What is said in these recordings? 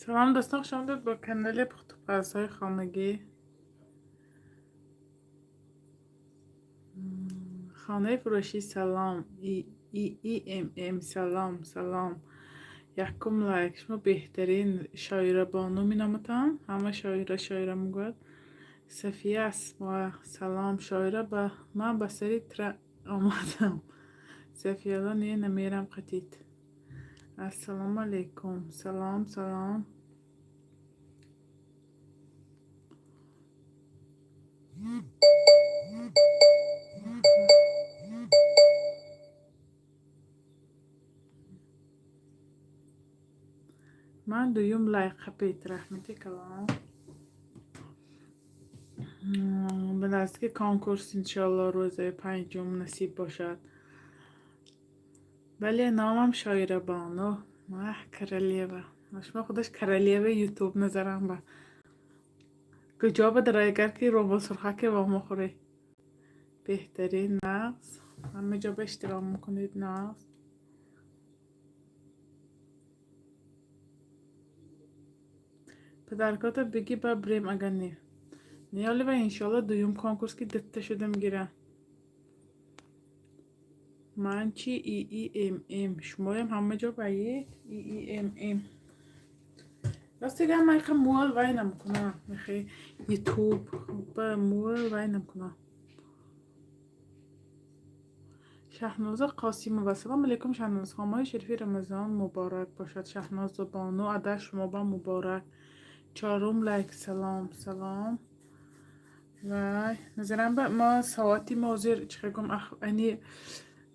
Салом, дӯстон, хуш омадед ба канали пухтупазҳои хонагӣ. Хонаи фурӯшӣ, салом. Иимм, салом, салом. Якум лайк. Шумо беҳтарин, Шоирабону меноматам. Ҳама шоира, шоира мегӯяд. Сафия Асмо, салом. Шоира, ба ман ба сари тра омадам. Сафияла, не, намерам қатит. Ассалому алайкум. Салом, салом. Ман дуюм лайк қапид, раҳмати калом. Ба наздики конкурс, иншоалло, рӯзаи панҷум насиб бошад. Бале, номам Шоирабону. Маҳ королева. Шумо худаш королеваи Ютуб назарам ба. Куҷо ба дароягар ки робот сурхаке во мохӯрӣ. Беҳтарин, нағз. Ҳама ҷо ба иштирок мекунед, нағз. Подаркото бигӣ, ба брем, агар не. Не, оли ва иншоалло дуюм конкурс ки дитта шуда мегирам. Ман чи иимм? Шумоям ҳама ҷо баед иимм. Рости гап, ман иқа муал вай намкунам. Мехе Ютуб ба муал вай намкунам. Шаҳноза Қосимова, салом алейкум, Шаҳнозхон, моҳи шарифи Рамазон муборак бошад. Шаҳноза бону, ада шумо ба муборак. Чорум лайк, салом, салом. Вай, назарам ба мо соати мо ҳозир чӣ гум,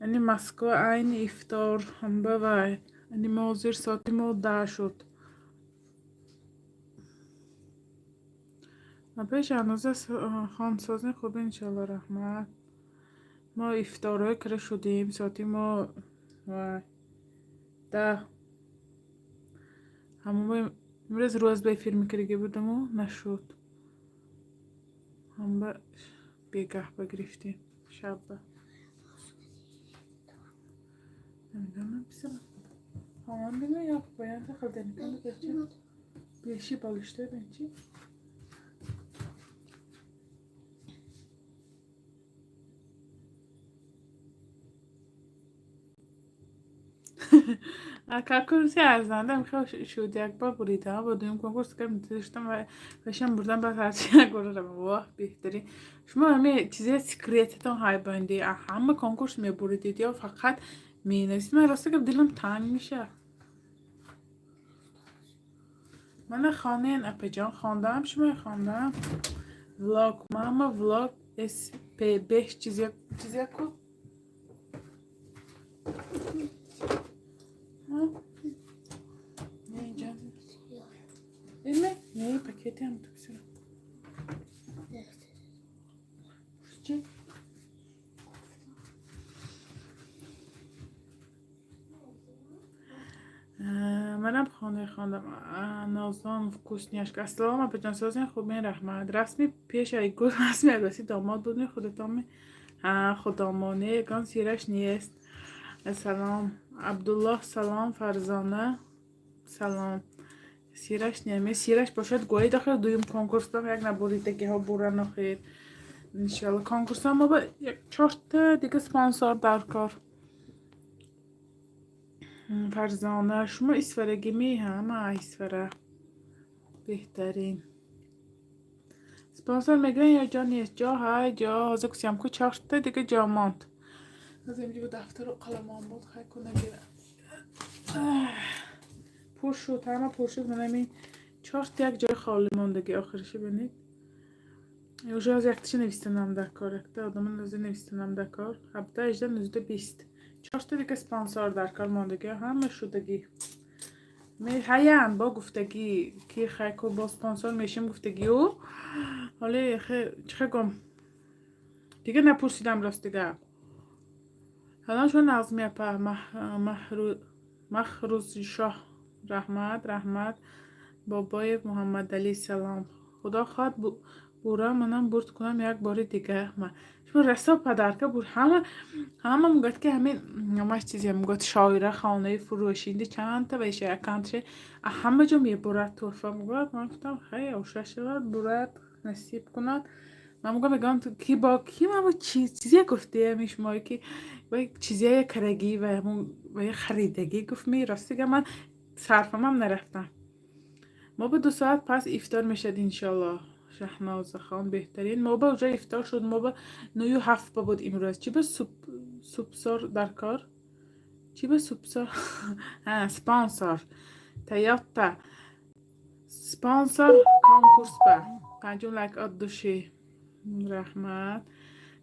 ани Москва айни ифтор ҳамба вай. Ани мо ҳозир соати мо 10 шуд. Апаи Шаҳноза хонсозӣ хуб, иншоалло, раҳмат. Мо ифторҳое кара шудем, соати мо вай 10. Ҳамон имрӯз рӯз ба эфир мекардагӣ будаму нашуд. Ҳамба бегаҳ ба гирифтем, шабба. Намедонам, писарам. Ҳамон бина ё бояд хелдани бечи. Беши болишта бенчи. Конкурси арзанда мехоҳ шуд, як бор буридам, бо дуюм конкурс кардам, доштам ва вашам бурдам, баъд ҳарчи як бор равам. Воҳ, беҳтарин. Шумо ҳаме чизе секретатон ҳайбанди, ҳама конкурс мебуридед ё фақат менависед? Ман рости гап, дилам танг мешавад. Мана хонен, апаҷон, хондам, шумо хондам. Влог, мама влог СПБ чизе чизе ку? Не, инҷа. Име? Не, пакети ҳам ту писарам. Чӣ? Манам хонаи хондам. Нозон вкусняшка. Ассалому, апаҷон, созен, хубен, раҳмат. Расми пеш айгул расми арӯсӣ домод буд, худатон? Ҳа, худомоне, ягон сираш нест. Салом, Абдуллоҳ, салом, Фарзона, салом. Сираш неме, сираш бошад, гӯед, охир дуюм конкурсдам як набуридагиҳо буран охир. Иншалло конкурсам мо ба як чорта дига спонсор дар кор. Фарзона, шумо исфарагӣ? Ҳама Исфара. Беҳтарин. Спонсор мегирен ё ҷо нест? Ҷо ҳай, ҷо. Ҳозир кусям ку, чорта дига ҷо монд. Ҳозир инҷо дафтару қаламон буд, хай ку нагирам. Пур шуд, ҳама пур шуд. Ман ҳамин чорта як ҷои холӣ мондагӣ, охириша бинед. Уже аз якташа навистанам дар кор, якта одама нозир навистанам дар кор. 17, 18, 19, 20. Чорта дига спонсор дар кор мондагӣ, ҳама шудагӣ. Ҳаян бо гуфтагӣ ки хай ку бо спонсор мешим гуфтагиу, ҳоли чихе гум, дига напурсидам, рости гап. Ҳалон шумо нағзми, апа Маҳрузшоҳ, раҳмат, раҳмат. Бобоев Муҳаммадалӣ, салом. Худо хоҳад, бура манам бурд кунам як бори дига. Шумо расо подарка буд. Ҳама ҳама мегӯяд, ки ҳамин ҳамаш чизе мегӯяд, шоира хонаи фурӯшинди чандта вайша аккаунтше ҳама ҷо мебурад туҳфа мегӯяд. Ман гуфтам, хай, оша шавад, бурад, насиб кунад. Ман мегӯям, ки бо ки ман чизе гуфтем шумое, ки чизее карагӣ ва харидагӣ гуфт ми. Рости гап, ман сарфамам нарафтам. Мо ба 2 соат пас ифтор мешад, иншоаллоҳ. Шаҳнозахон, беҳтарин. Мо ба уже ифтор шуд, мо ба 9:07 ба буд имрӯз. Чӣ ба супсор дар кор? Чӣ ба супсор? Спонсор Тойота, спонсор конкурс ба панҷум лайк от души, раҳмат.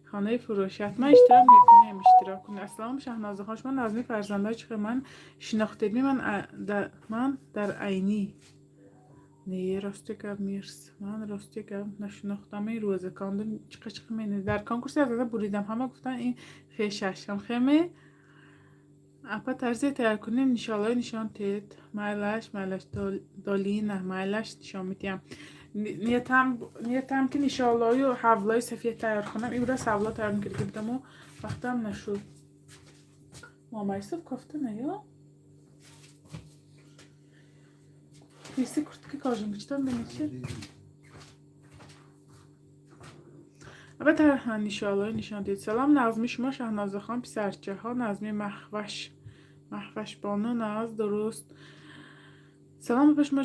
Хонаи фурӯшӣ ҳатман иштирок мекунем, иштирок кунед. Ассалому, Шаҳнозахон, шумо назми фарзандҳо чӣ ман шинохтед? Ман дар Айнӣ не, рости гап, мирс, ман рости гап нашинохтам. Ин рӯзаконда чиқа чиқа мене дар конкурси аз буридам, ҳама гуфтан, ин хешашам хеме. Апа, тарзи тайёр кунем нишолаи нишон тед. Майлаш, майлаш, Долина, майлаш, нишон медиҳам. Ниятам ки нишолаю ҳавлои сафед тайёр кунам. Имрӯз ҳавло тайёр мекарда будаму вақтам нашуд. Муҳаммад кофта не ё Киси куртки кожан читон бинед. Албатта, нишолаи нишон дид. Салом, нағзми шумо, Шаҳнозахон, писарчаҳо нағзми? Маҳваш, Маҳвашбону, нағз, дуруст. Салом, ба шумо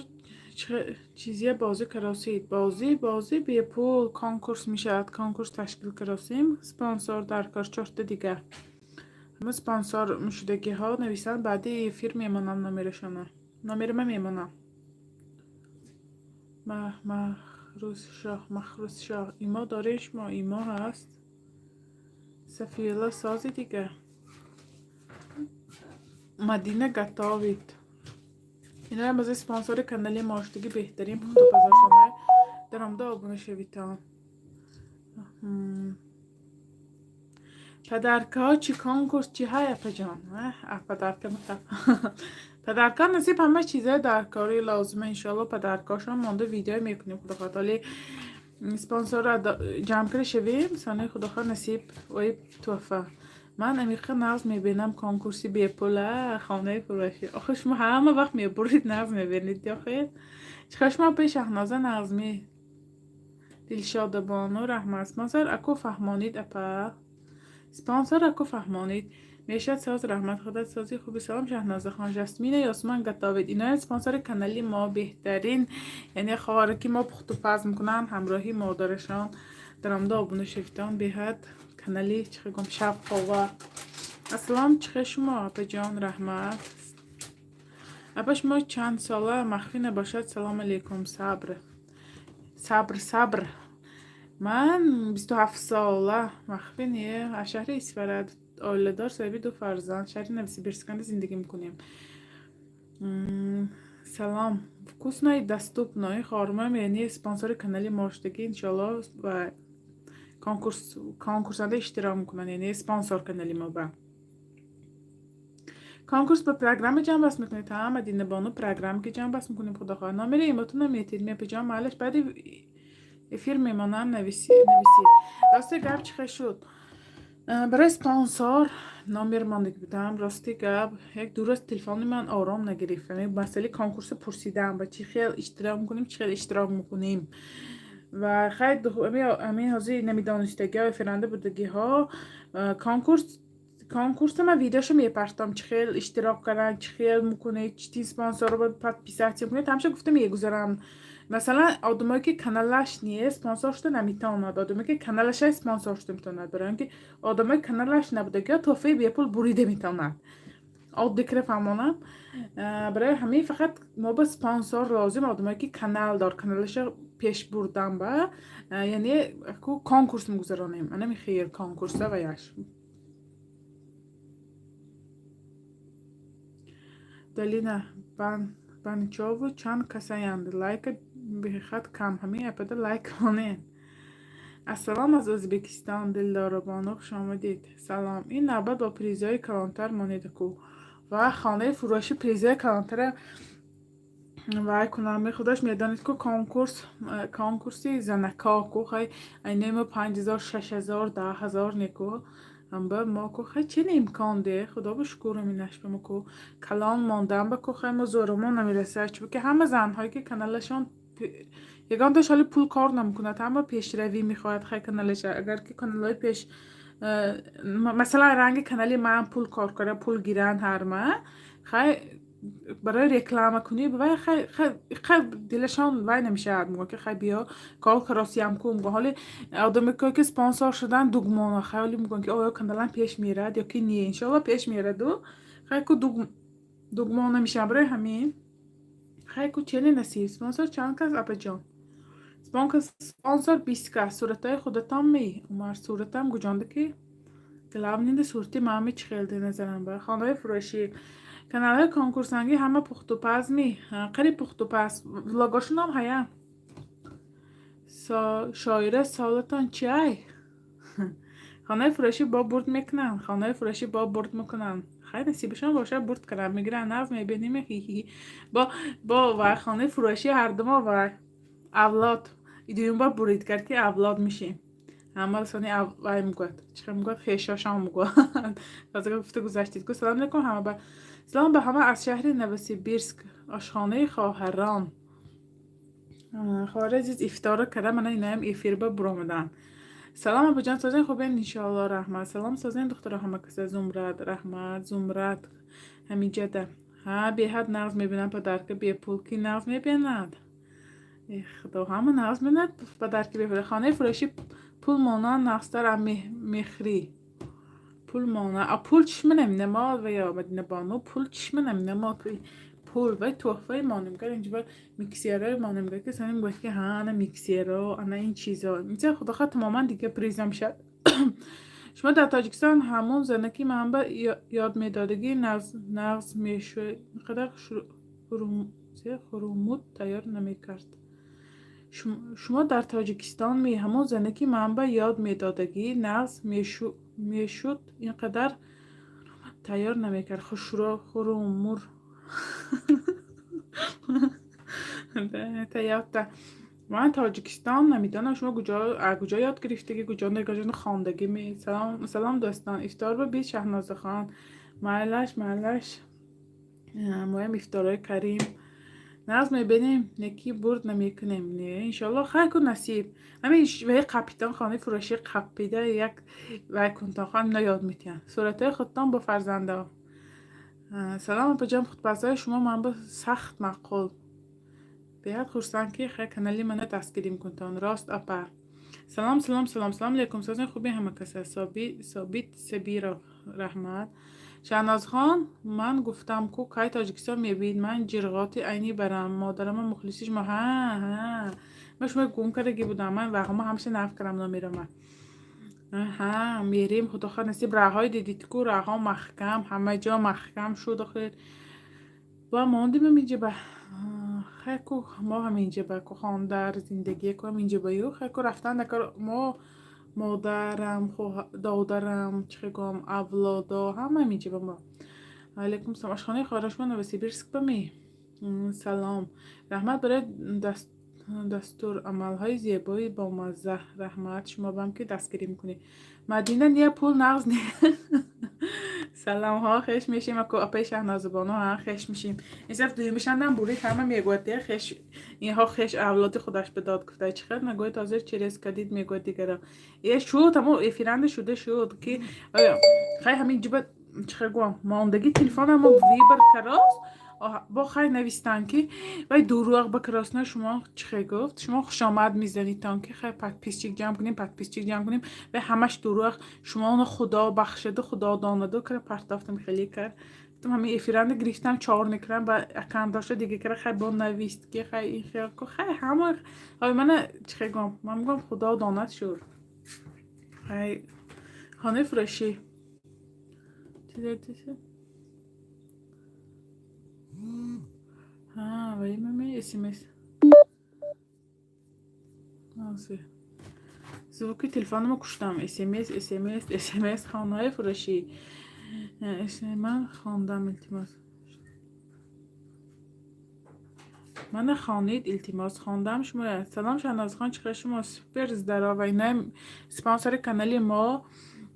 чизия бозӣ каросид? Бозӣ, бозӣ бепул конкурс мешавад, конкурс ташкил каросем, спонсор дар кор, чорта дигар. Ҳама спонсор мушудагиҳо нависанд, баъди эфир мемонам номерашона. Номерама мемонам. Махрусшоҳ, Махрусшоҳ, имо дорем шумо? Имо ҳаст. Сафиюлло, сози дига. Мадина готовит. Иноям аз спонсори канали моштиги, беҳтарин пухтупазошона. Даромада обуна шавитон. Подаркаҳо чӣ, конкурс чӣ ҳай, апаҷон? Подарка, подарка насиб, ҳама чизаи даркорӣ лозима, иншоалло, подаркаҳошон монда, видео мекунем, худо хоҳад. Оли спонсорро ҷамъ карда шавем, санаи, худо хоҳад, насиб ои туҳфа. Ман амиқа нағз мебинам конкурси бепула хонаи фурӯшӣ. Охир шумо ҳама вақт мебурид, нағз мебинед, охир чиқар шумо пеш Шаҳноза нағзми. Дилшодабону, раҳмат. Спонсор аку фаҳмонид, апа, спонсор аку фаҳмонид мешад. Соз, раҳмат, худат сози, хуби. Салом, Шаҳнозахон. Жасмина Ёсман готовит. Иноя спонсори канали мо, беҳтарин, яъне ховаре ки мо пухтупаз мекунанд ҳамроҳи модарашон. Даромада обуна шавитон, беҳад канали чӣ гум шавқовар. Ассалом, чихе шумо, апаҷон? Раҳмат. Апа, шумо чанд сола, махфӣ набошад? Салом алейкум. Сабр, сабр, сабр. Ман 27 сола, махфӣ не, аз шаҳри Исфара, оиладор, соҳиби ду фарзанд, шаҳри Новосибирсканда зиндагӣ мекунем. Салом. Вкусно и доступно. Ин хоҳармоям, яъне спонсори канали моштагӣ, иншоалло, ва конкурс, конкурсанда иштирок мекунанд, яъне спонсор канали мо. Ба конкурс ба программа ҷамъбаст мекунед? Ҳа, Мадинабону, программа ки ҷамъбаст мекунем, худо хоҳад. Номери имотона метед, мепиҷон? Майлаш, баъди эфир мемонам, нависед. Рости гап, чихе шуд? Барои спонсор номер мондагӣ будам. Рости гап, як 2 рӯз телефони ман ором нагирифт. Масъалаи конкурсо пурсидам, ба чӣ хел иштирок мекунем, чӣ хел иштирок мекунем. Ва хай, ҳамин ҳозир намедонистагиҳо, эфиранда будагиҳо, конкурса ман видеошо мепартом, чӣ хел иштирок кардан, чӣ хел мекунед, чӣ спонсорро подписаться кунед, ҳамаша гуфта мегузарам. Масалан, одамое ки каналаш нест, спонсор шуда наметавонад, одаме ки каналаша, спонсор шуда метавонад. Барои он ки одамои каналаш набудагиҳо туҳфаи бепул бурида метавонад. Оддӣ кира фаҳмонам, барои ҳамин фақат мо ба спонсор лозим, одамое ки канал дор, каналаша пеш бурдан ба, яъне конкурс мегузаронем, анами хел конкурса ва яш. Далина Банчову, чанд касаянд? Лайка бехат кам, ҳамин апада лайк монед. Ассалом аз Ӯзбекистон, Дилдорабону, хушомадед. Салом. Ин навбат бо призҳои калонтар монедаку ва хонаи фурӯши призҳои калонтара. Вай кунам, худаш медонед, ку конкурс, конкурси занако ку, хай, айнемо 5000, 6000, 10 000 неку амба мо ку, хай, чен имкон де, худо ба шукр, минаш ба мо ку калон мондан ба ку, хай, мо зӯромон намерасад, чунки ҳама занҳое ки каналашон ягонташ ҳоли пул кор намекунад, ҳама пешравӣ мехоҳад, хай, каналаша. Агар ки каналҳои пеш, масалан, ранги канали ман пул кор кара, пул гиранд ҳарма, хай, барои реклама кунӣ вай, хай, дилашон вай намешавад, мегӯяд ки хай, биё, кор каросиям ку, мегӯяд. Ҳоли одаме ки спонсор шудан дугмона, хай, ҳоли мегӯянд, ки оё каналам пеш мерад ё ки не. Иншоалло, пеш мераду, хай, ку дугмон намешавад. Барои ҳамин, хай, ку чени насиб. Спонсор чанд кас, апаҷон? Спонсор 20 кас. Суратҳои худатон ми, Умар? Суратам гуҷонда ки главный да сурати ман ми, чӣ хел де назарам ба хонаҳои фурӯшӣ. Каналҳои конкурсангӣ ҳама пухтупаз ми? Қариб пухтупаз, влогошунам ҳая. Шоира, солатон чи ай? Хонаи фурӯшӣ бо бурд мекунанд, хонаи фурӯшӣ бо бурд мекунанд. Хай, насибашон бошад, бурд кунанд, мегиранд, нағз мебинем, хи бо вай хонаи фурӯшӣ ҳардумо вай авлод. Дуюм бор бурид кард, ки авлод мешем. Ҳама сони вай мегӯяд, чӣ мегӯяд, хешошон мегӯяд. Гуфта гузаштид ку. Салом алейкум ҳама ба, салом ба ҳама аз шаҳри Новосибирск, ошхонаи хоҳарон. Хоҳари азиз, ифторро карда, мана инаям эфирба буромаданд. Салом, абуҷон, созен, хубен, иншоалло, раҳмат. Салом, созен, духтаро, ҳама каса. Зумрад, раҳмат, Зумрад, ҳамиҷада. Ҳа, беҳад нағз мебинам подарка бепул. Ки нағз мебинад? Худо, ҳама нағз мебинад подарки бепул. Хонаи фурӯшӣ пул монанд нағзтар аз мехрӣ. Пул мона, а пул чишма наминамод ва ё Мадинабону, пул чишма наминамод. Пул вай тӯҳфаи монемгар, инҷа миксерҳои монемгар, ки санем гӯяд, ки ҳа, ана миксерҳо, ана ин чизо, инҷа, худо хоҳад, тамоман дига приза мешавад. Шумо дар Тоҷикистон ҳамон занаки манба ёд медодагӣ нағз мешӯед, инқадар хурумут тайёр намекард. Шумо дар Тоҷикистон ми? Ҳамон занаки манба ёд медодагӣ нағз мешуд, инқадар тайёр намекард. Хушро хурумур таёта. Ман Тоҷикистон намедонам, шумо куҷо ёд гирифтагӣ, куҷо хондагӣ ми? Салом, салом, дӯстон, ифтор ба бис, Шаҳнозахон. Майлаш, майлаш, моям ифторҳои карим. Нағз мебинем, неки бурд намекунем. Не, иншоалло, хай, ку насиб. Ҳамин ваи қапитон, хонаи фурӯшӣ қапида як вай кунтон, хон ино ёд метиҳанд. Суратҳои худтон бо фарзандо. Салом, апаҷон, пухтупазҳои шумо манба сахт маъқул. Беҳад хурсанд, ки хай, канали мана дастгирӣ мекунтон. Рост, апа. Салом, салом, салом, салом алейкум, созин, хуби ҳама каса. Собит Сабиров, раҳмат. Шаҳнозхон, ман гуфтам ку, кай Тоҷикистон мебиед, ман ҷирғоти айнӣ барам, модарама мухлиси шумо. Ҳа, ҳа, ман шумо гум кардагӣ будам, ман ваҳома ҳамаша наф кардам, номерома. Ҳа, мерем, худо хоҳад, насиб. Раҳҳои дидид ку, раҳҳо маҳкам, ҳама ҷо маҳкам шуд охир. Ва мондим инҷа ба, хай, ку мо ҳам инҷа ба ку хондар зиндагие ку ҳам инҷа ба ю, хай, ку рафтан дакор. Мо, модарам, додарам, чӣ гӯям, авлодо, ҳама ҳам инҷа ба мо. Алейкум салом. Ошхонаи хоҳарашмо Новосибирск ба ми? Салом, раҳмат барои дастурамалҳои зебои бомазза. Раҳмат шумо бам, ки дастгирӣ мекунед. Мадина, ния, пул нағз не. Саломҳо, хеш мешем, апаи Шаҳнозабону, ҳа, хеш мешем. Инсаф дуюмишандам бурид, ҳама мегӯяд, де, хеш, инҳо хеш авлоди худаш ба дод гуфта, чӣ хел нагӯяд, ҳозир через кадид мегӯяд дигаро. Е, шуд, ҳамо эфиранда шуда шуд, ки хай, ҳамин ҷиба, чӣ хел гӯям, мондагӣ телефонамо вибр карост, бо хай навистанд, ки вай дурӯғ ба красна. Шумо чӣ хел гуфт, шумо хушомад мезанедтон, ки хай, подписчик ҷамъ кунем, подписчик ҷамъ кунем, вай ҳамаш дурӯғ, шумоно худо бахшаду худо донаду кара партофтам, хеле кард. Гуфтам, ҳамин эфиранда гирифтам, чор мекунам ба аккаунтдошта дига кара, хай, бо навист, ки хай, ин хел ку, хай, ҳама ҳой мана, чӣ хел гӯям, ман мегӯям, худо донад шуд. Хай, хонаи фурӯшӣ. Ҳа, ваи маме смс. Звуки телефономо куштам. СМС, СМС, СМС. Хонаҳои фурӯшӣ. Ман хондам, илтимос. Мана хонед, илтимос. Хондам шумо. Салом, Шаҳнозхон, чӣ хел шумо? Супер, здорово. Инам спонсори канали мо.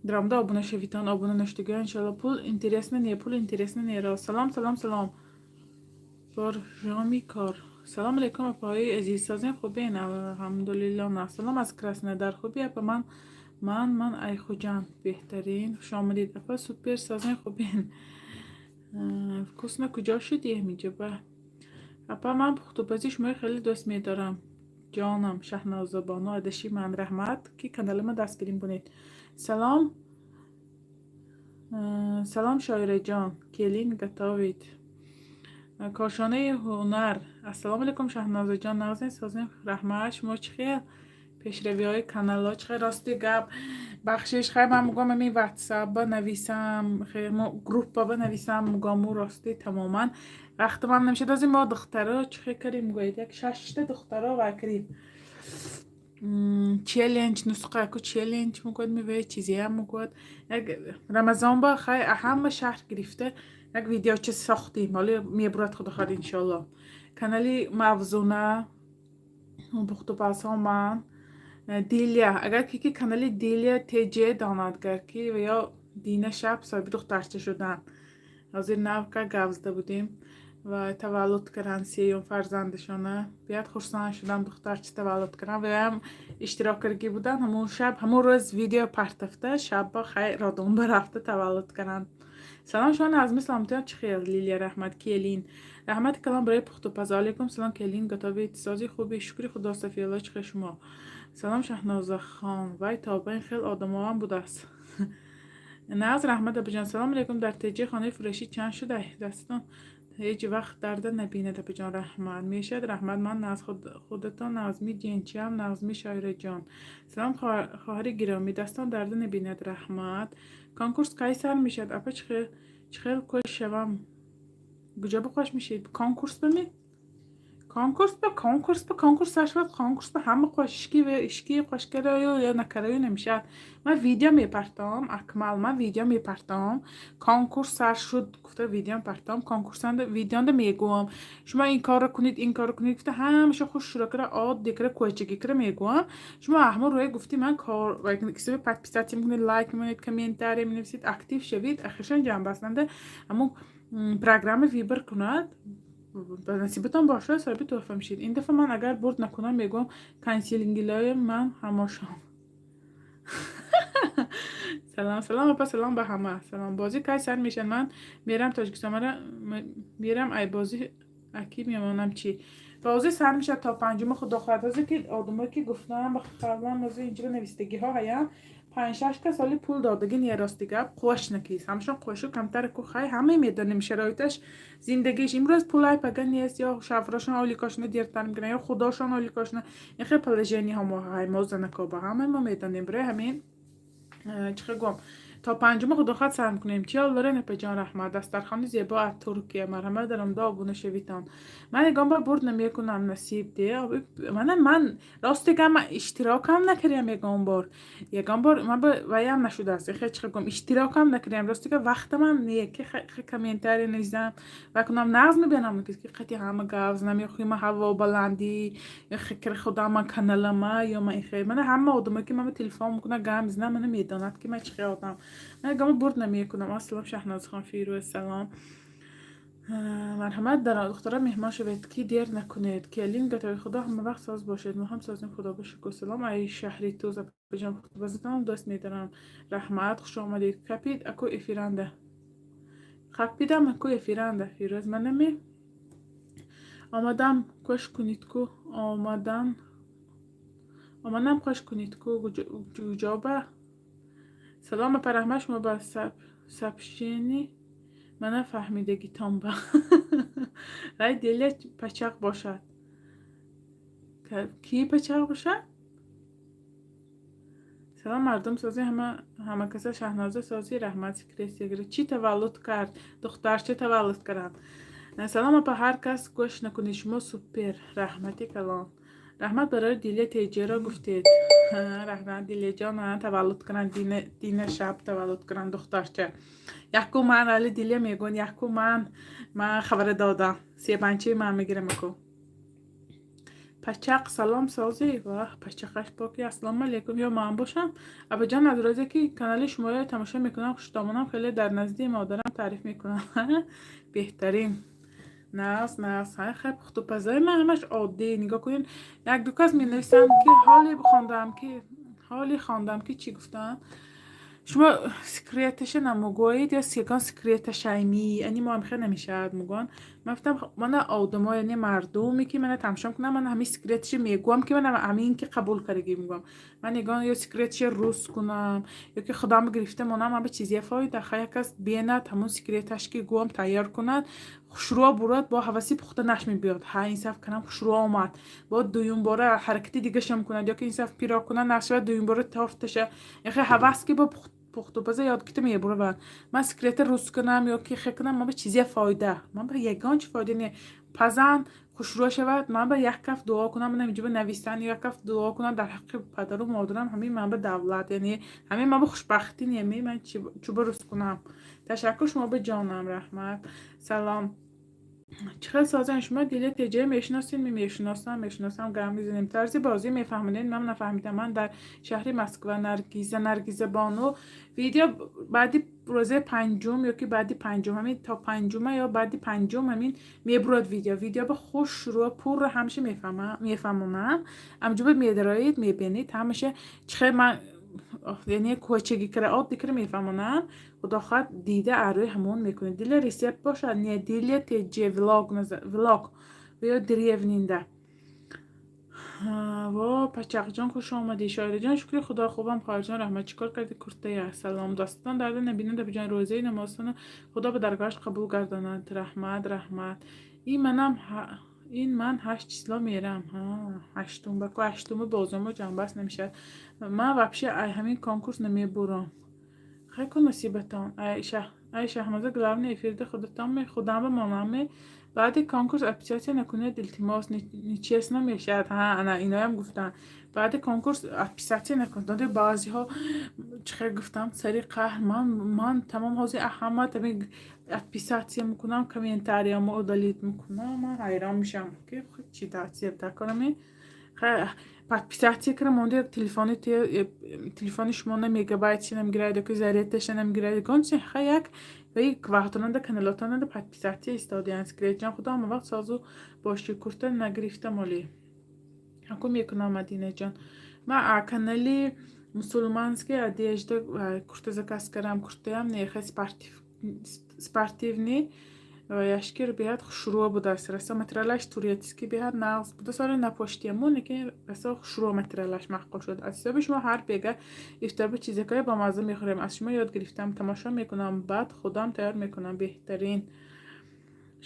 Даромада обуна шавитон, обуна нашудагиҳо, иншалло. Пул интересно не, пул интересно не ро. Салом, салом, салом. Боржоми кор. Салом алейкум, апаҳои азиз, созем, хубен? Алҳамдулилло, на. Салом аз Краснодар, хуби, апа? Ман Айхуҷанд. Беҳтарин, хуш омадед, апа. Супер, созем, хубен? Вкусно, куҷо шудӣ? Ҳаминҷо ба. Апа, ман пухтупази шуморо хеле дӯст медорам. Ҷонам, Шаҳнозабону, адаши ман, раҳмат, ки канали ма дастгирӣ кунед. Салом, салом, Шоираҷон, келин готовит. Кошонаи ҳунар. Ассалому алайкум, Шаҳнозаҷон, нағзен, созем, раҳмат. Шумо чӣ хел? Пешравиҳои каналҳо чӣ хел? Рости гап, бахшиш, хай, ман мегӯям, ҳамин ватсап нависам, группа нависам, мегӯяму рости тамоман вақтамам намешад. Ози мо духтаро чӣ хел кардем, мегӯяд, як шашта духтаро вай кардем, челлендж, нусха яку челлендж мегӯяд, меваи чизеам мегӯяд, як Рамазон ба хай ҳама шаҳр гирифта як видеоча сохтем, ҳоло мебурад, худо хоҳад, иншоалло. Канали Мавзуна, пухтупазҳо, ман, Дилия, агар ки канали Дилия ТЖ донад, гар ки ва ё Дина шаб соҳиби духтарча шуданд. Ҳозир навка гап зада будем ва таваллуд карданд сеюм фарзандашона. Биёд, хурсанд шудам, духтарча таваллуд карданд. Ваям иштирок кардагӣ буданд. Ҳамун шаб, ҳамун рӯз видео партофта, шабба хай роддом рафта таваллуд карданд. Салом, шумо назми, саломатиён чӣ хел? Лилия, раҳмат, келин. Раҳмати калон барои пухтупаз. Алейкум салом, келин готовит, сози, хуби, шукри худо, Сафиялло, чӣ хел шумо? Салом, Шаҳнозахон. Вай тоба, ин хел одамоам будааст. Нағз, раҳмат, апаҷон. Салом алейкум, дар теҷи хонаи фурӯшӣ чанд шуда? Дастон ҳеҷ вақт дарда набинад, апаҷон, раҳмат. Мешавад, раҳмат, ман нағз, худатон нағзми, ҷенчиам нағзми, Шоираҷон. Салом, хоҳари гиромӣ, дастон дарда набинад, раҳмат. Конкурс кай сар мешавад, апа? Чӣ хел кӯш шавам? Куҷо ба қош мешавед? Конкурс ба ми? Конкурс ба конкурс сар шавад, конкурс ба ҳама қош ишки қошкараю ё накараю намешавад. Ман видео мепартом, Акмал, ман видео мепартом. Конкурс сар шуд гуфта видео мепартом, конкурсанда видеонда мегӯям: шумо ин корро кунед, ин корро кунед гуфта, ҳамаша хушшура кара, оддӣ кара, кӯчагӣ кара мегӯям. Шумо ҳамон рӯя гуфти ман кор кисоби подписаться мекунед, лайк мемонед, комментария менависед, актив шавед, ахиршан ҷамъбастанда ҳамон программа выбор кунад, ба насибатон бошад, соҳиби тӯҳфа мешед. Ин дафъа ман агар бурд накунам, мегӯям, консилингилои ман ҳамошон. Салом, салом, апа, салом ба ҳама. Салом, бозӣ кай сар мешавад? Ман мерам Тоҷикистон, мара мерам, ай бозӣ аки мемонам чӣ? Бозӣ сар мешавад то панҷума, худо хоҳад. Ҳозир ки одамое ки гуфтам, ба қаблан ҳозир инҷо навистагиҳо ҳаян, панҷ-шаш кас ҳоли пул додагӣ не, рости гап, қувваш накист. Ҳамашон қуввашу камтар ку, хай, ҳама медонем шароиташ, зиндагиш. Имрӯз пулай, пага нест, ё шавҳарашон ойликошона дертар мегиранд, ё худошон ойликошона. Ин хел положениҳо мо ҳай, мо занако ба ҳама мо медонем. Барои ҳамин, чӣ хел гӯям, то панҷума, худо хоҳад, сар мекунем. Чӣ ҳол доред, апаҷон? Раҳмат. Дастархони зебо аз Туркия. Марҳамат, даромада обуна шавитон. Ман ягон бор бурд намекунам, насиб де. Мана ман, рости гап, ман иштирокам накардам ягон бор. Ягон бор ман ваям нашудааст. Хел, чӣ хел гӯям, иштирокам накардам. Рости гап, вақтамам не, ки комментария нависам ва кунам. Нағз мебинам, ки қати ҳама гап занам, ё ма ҳаво баландӣ, ё фикри худам, ман каналама, ё ман ихел. Мана ҳама одамое ки ман телефон мекунад, гап мезанам, мана медонад, ки ман чӣ хел одам. Ман ягон бурд намекунам. Ассалом, Шаҳнозхон, Фирӯз, салом. Марҳамат, духтара, меҳмон шавед, ки дер накунед. Келин гатои, худо ҳама вақт соз бошед. Мо ҳам созем, худо ба шукр. Салом, ай шаҳри Туз, апаҷон, пухтупазатонам дӯст медорам. Раҳмат, хуш омадед. Капид аку эфиранда. Қапидам аку эфиранда. Фирӯз, манаме омадам, кӯш кунед ку, омадан омадам, қош кунед ку, ҷоба. Салом, апа, раҳмат, шумо ба сообщение мана фаҳмидагитон ба. Рай Деля пачақ бошад. Кӣ пачақ бошад? Салом, мардум, созӣ, ҳама каса, Шаҳноза, созӣ, раҳмат. Секрет чӣ таваллуд кард? Духтарча таваллуд карданд. Салом, апа, ҳар кас гӯш накунед, шумо супер, раҳмати калон. Раҳмат барои Дилия Теҷеро гуфтед. Раҳмат, Дилияҷон, таваллуд кунанд, дина шаб таваллуд кунанд духтарча. Яку ман али Дилия мегӯянд, яку ман хабара додам. Себанчаи ман мегирам аку. Пачақ, салом, созӣ? Ваҳ, пачақаш поки. Ассалому алайкум, ё ман бошам. Абаҷон, аз рӯзе ки канали шуморо тамошо мекунам, хушдомонам хеле, дар назди модарам таъриф мекунам. Беҳтарин, нағз, нағз. Хай, пухтупазои ман ҳамаш оддӣ. Нигоҳ кунед, як ду кас менависанд, ки ҳоли хондам, ки ҳоли хондам, ки чӣ гуфтанд: шумо секреташа намугӯед ё ягон секрета шайми, яъне мо ҳамихел намешавад, мугӯян. Ман гуфтам, мана одамо, яъне мардуме ки мана тамошо мекунам, ман ҳамин секреташа мегӯям, ки ман ҳамин ки қабул кардагӣ мегӯям. Ман ягон ё секреташа рӯз кунам ё ки худам гирифта монам, ҳама чизия фоида. Хай, як кас бенад, ҳамун секреташ ки гӯям, тайёр кунад, хушрӯ бурад, бо ҳаваси пухтанаш мебиёд. Ҳа, ин саф канам, хушрӯ омад, бо дуюмбора ҳаракати дигашам кунад ё ки ин саф пирог кунад, нашавад, дуюмбора торташа яхе ҳавас ки бо пухтупаза ёд гирифта мебураванд. Ман секрета рӯз кунам ё ки хе кунам, ман ба чизия фоида? Ман ба ягон чи фоида не. Пазан, хушрӯ шавад, ман ба як каф дуо кунам, ман инҷо нависанд, як каф дуо кунам дар ҳаққи падару модарам, ҳамин ман ба давлат, яъне ҳамин ман ба хушбахтӣ не. Ман чӯба рӯз кунам? Ташаккур шумо ба ҷонам, раҳмат. Салом, чӣ хел созан шумо? Диле теҷа мешиносед? Мешиносам, мешиносам, гап мезанем. Тарзи бозӣ мефаҳмонед? Ман нафаҳмидам. Ман дар шаҳри Москва. Наргиза, Наргиза бону, видео баъди рӯзаи панҷум ё ки баъди панҷум, ҳамин то панҷума ё баъди панҷум ҳамин мебурад видео. Видео ба хуш рӯ пурра ҳамаша мефаҳмонам. Амҷуба медароед, мебинед ҳамаша, чӣ хел ман, яъне кӯчагӣ кара, оддӣ кара мефаҳмонам. Худо хоҳад, дида арӯи ҳамон мекунед. Дила рецепт бошад? Не, Дилия теҷе влог, влог ё деревнинда. Во, Пачақҷон, хуш омадӣ. Шоираҷон, шукри Худо, хубам, хоҳарҷон, раҳмат. Чӣ кор кардӣ, куртая? Салом, дастатон дарда набинад, абиҷон. Рӯзаи намозтона Худо ба даргоҳаш қабул гардонад. Раҳмат, раҳмат. Ин манам, ин ман ҳашт число мерам. Ҳаштум баку, ҳаштуми бозомо ҷанбаст намешавад. Ман вообще ай ҳамин конкурс намебурам. Хай ку, насибатон. Ай Шаҳноза, главный эфирда худатон худам бимонам. Баъди конкурс отписаться накунед, илтимос, нечестно мешавад. Ҳа, ана иноям гуфтанд: баъди конкурс отписаться накунед. Баъзеҳо чӣ хел гуфтам, сари қаҳр ман тамом ҳозир ҳама тами отписаться мекунам, комментариямо удалить мекунам. Ман ҳайрон мешавам, ки чӣ таъсир дакорами. Подписаться кара монда, телефони телефони шумо на мегабайтша намегирад ёки зарядташа намегирад, ягон чи. Хай, як ваи вақтонада каналотонада подписаться истодиян. Секретҷон, худо ҳама вақт созу бошӣ. Курта нагирифта молӣ ҳаку мекунам. Мадинаҷон, ман канали мусулманский одежда курта заказ кардам. Куртаям нехе спортивный, яшкир беҳад хушрӯ будааст. Расо материалаш турецкий, беҳад нағз буда. Соли напоштияму, лекин расо хушрӯ материалаш маъқул шуд. Аз ҳисоби шумо ҳар бега ифторба чизакҳои бомазза мехӯрем. Аз шумо ёд гирифтам, тамошо мекунам, баъд худам тайёр мекунам. Беҳтарин.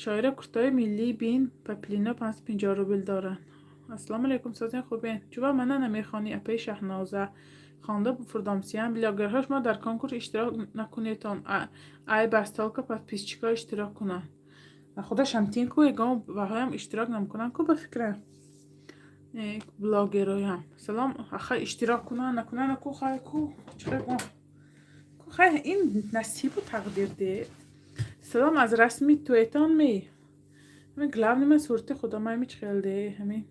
Шоира, куртаҳои миллии бин, паплино 550 рубл доранд. Ассалому алайкум, созин, хубен? Чӯба мана намехонӣ, апаи Шаҳноза? Хонда фурдомсиям. Блогерҳо, шумо дар конкурс иштирок накунедтон, айб аст, только подписчикҳо иштирок кунанд. Худашам тин ку, ягон ваҳоям иштирок намекунанд ку, ба фикрам блогероям. Салом, аха, иштирок кунанд, накунанд ку, хай ку, чӣ ку, хай, ин насибу тақдир де. Салом, аз расми туэтон ми? Ҳамин главный ман сурати худам ҳами чӣ хел де, ҳамин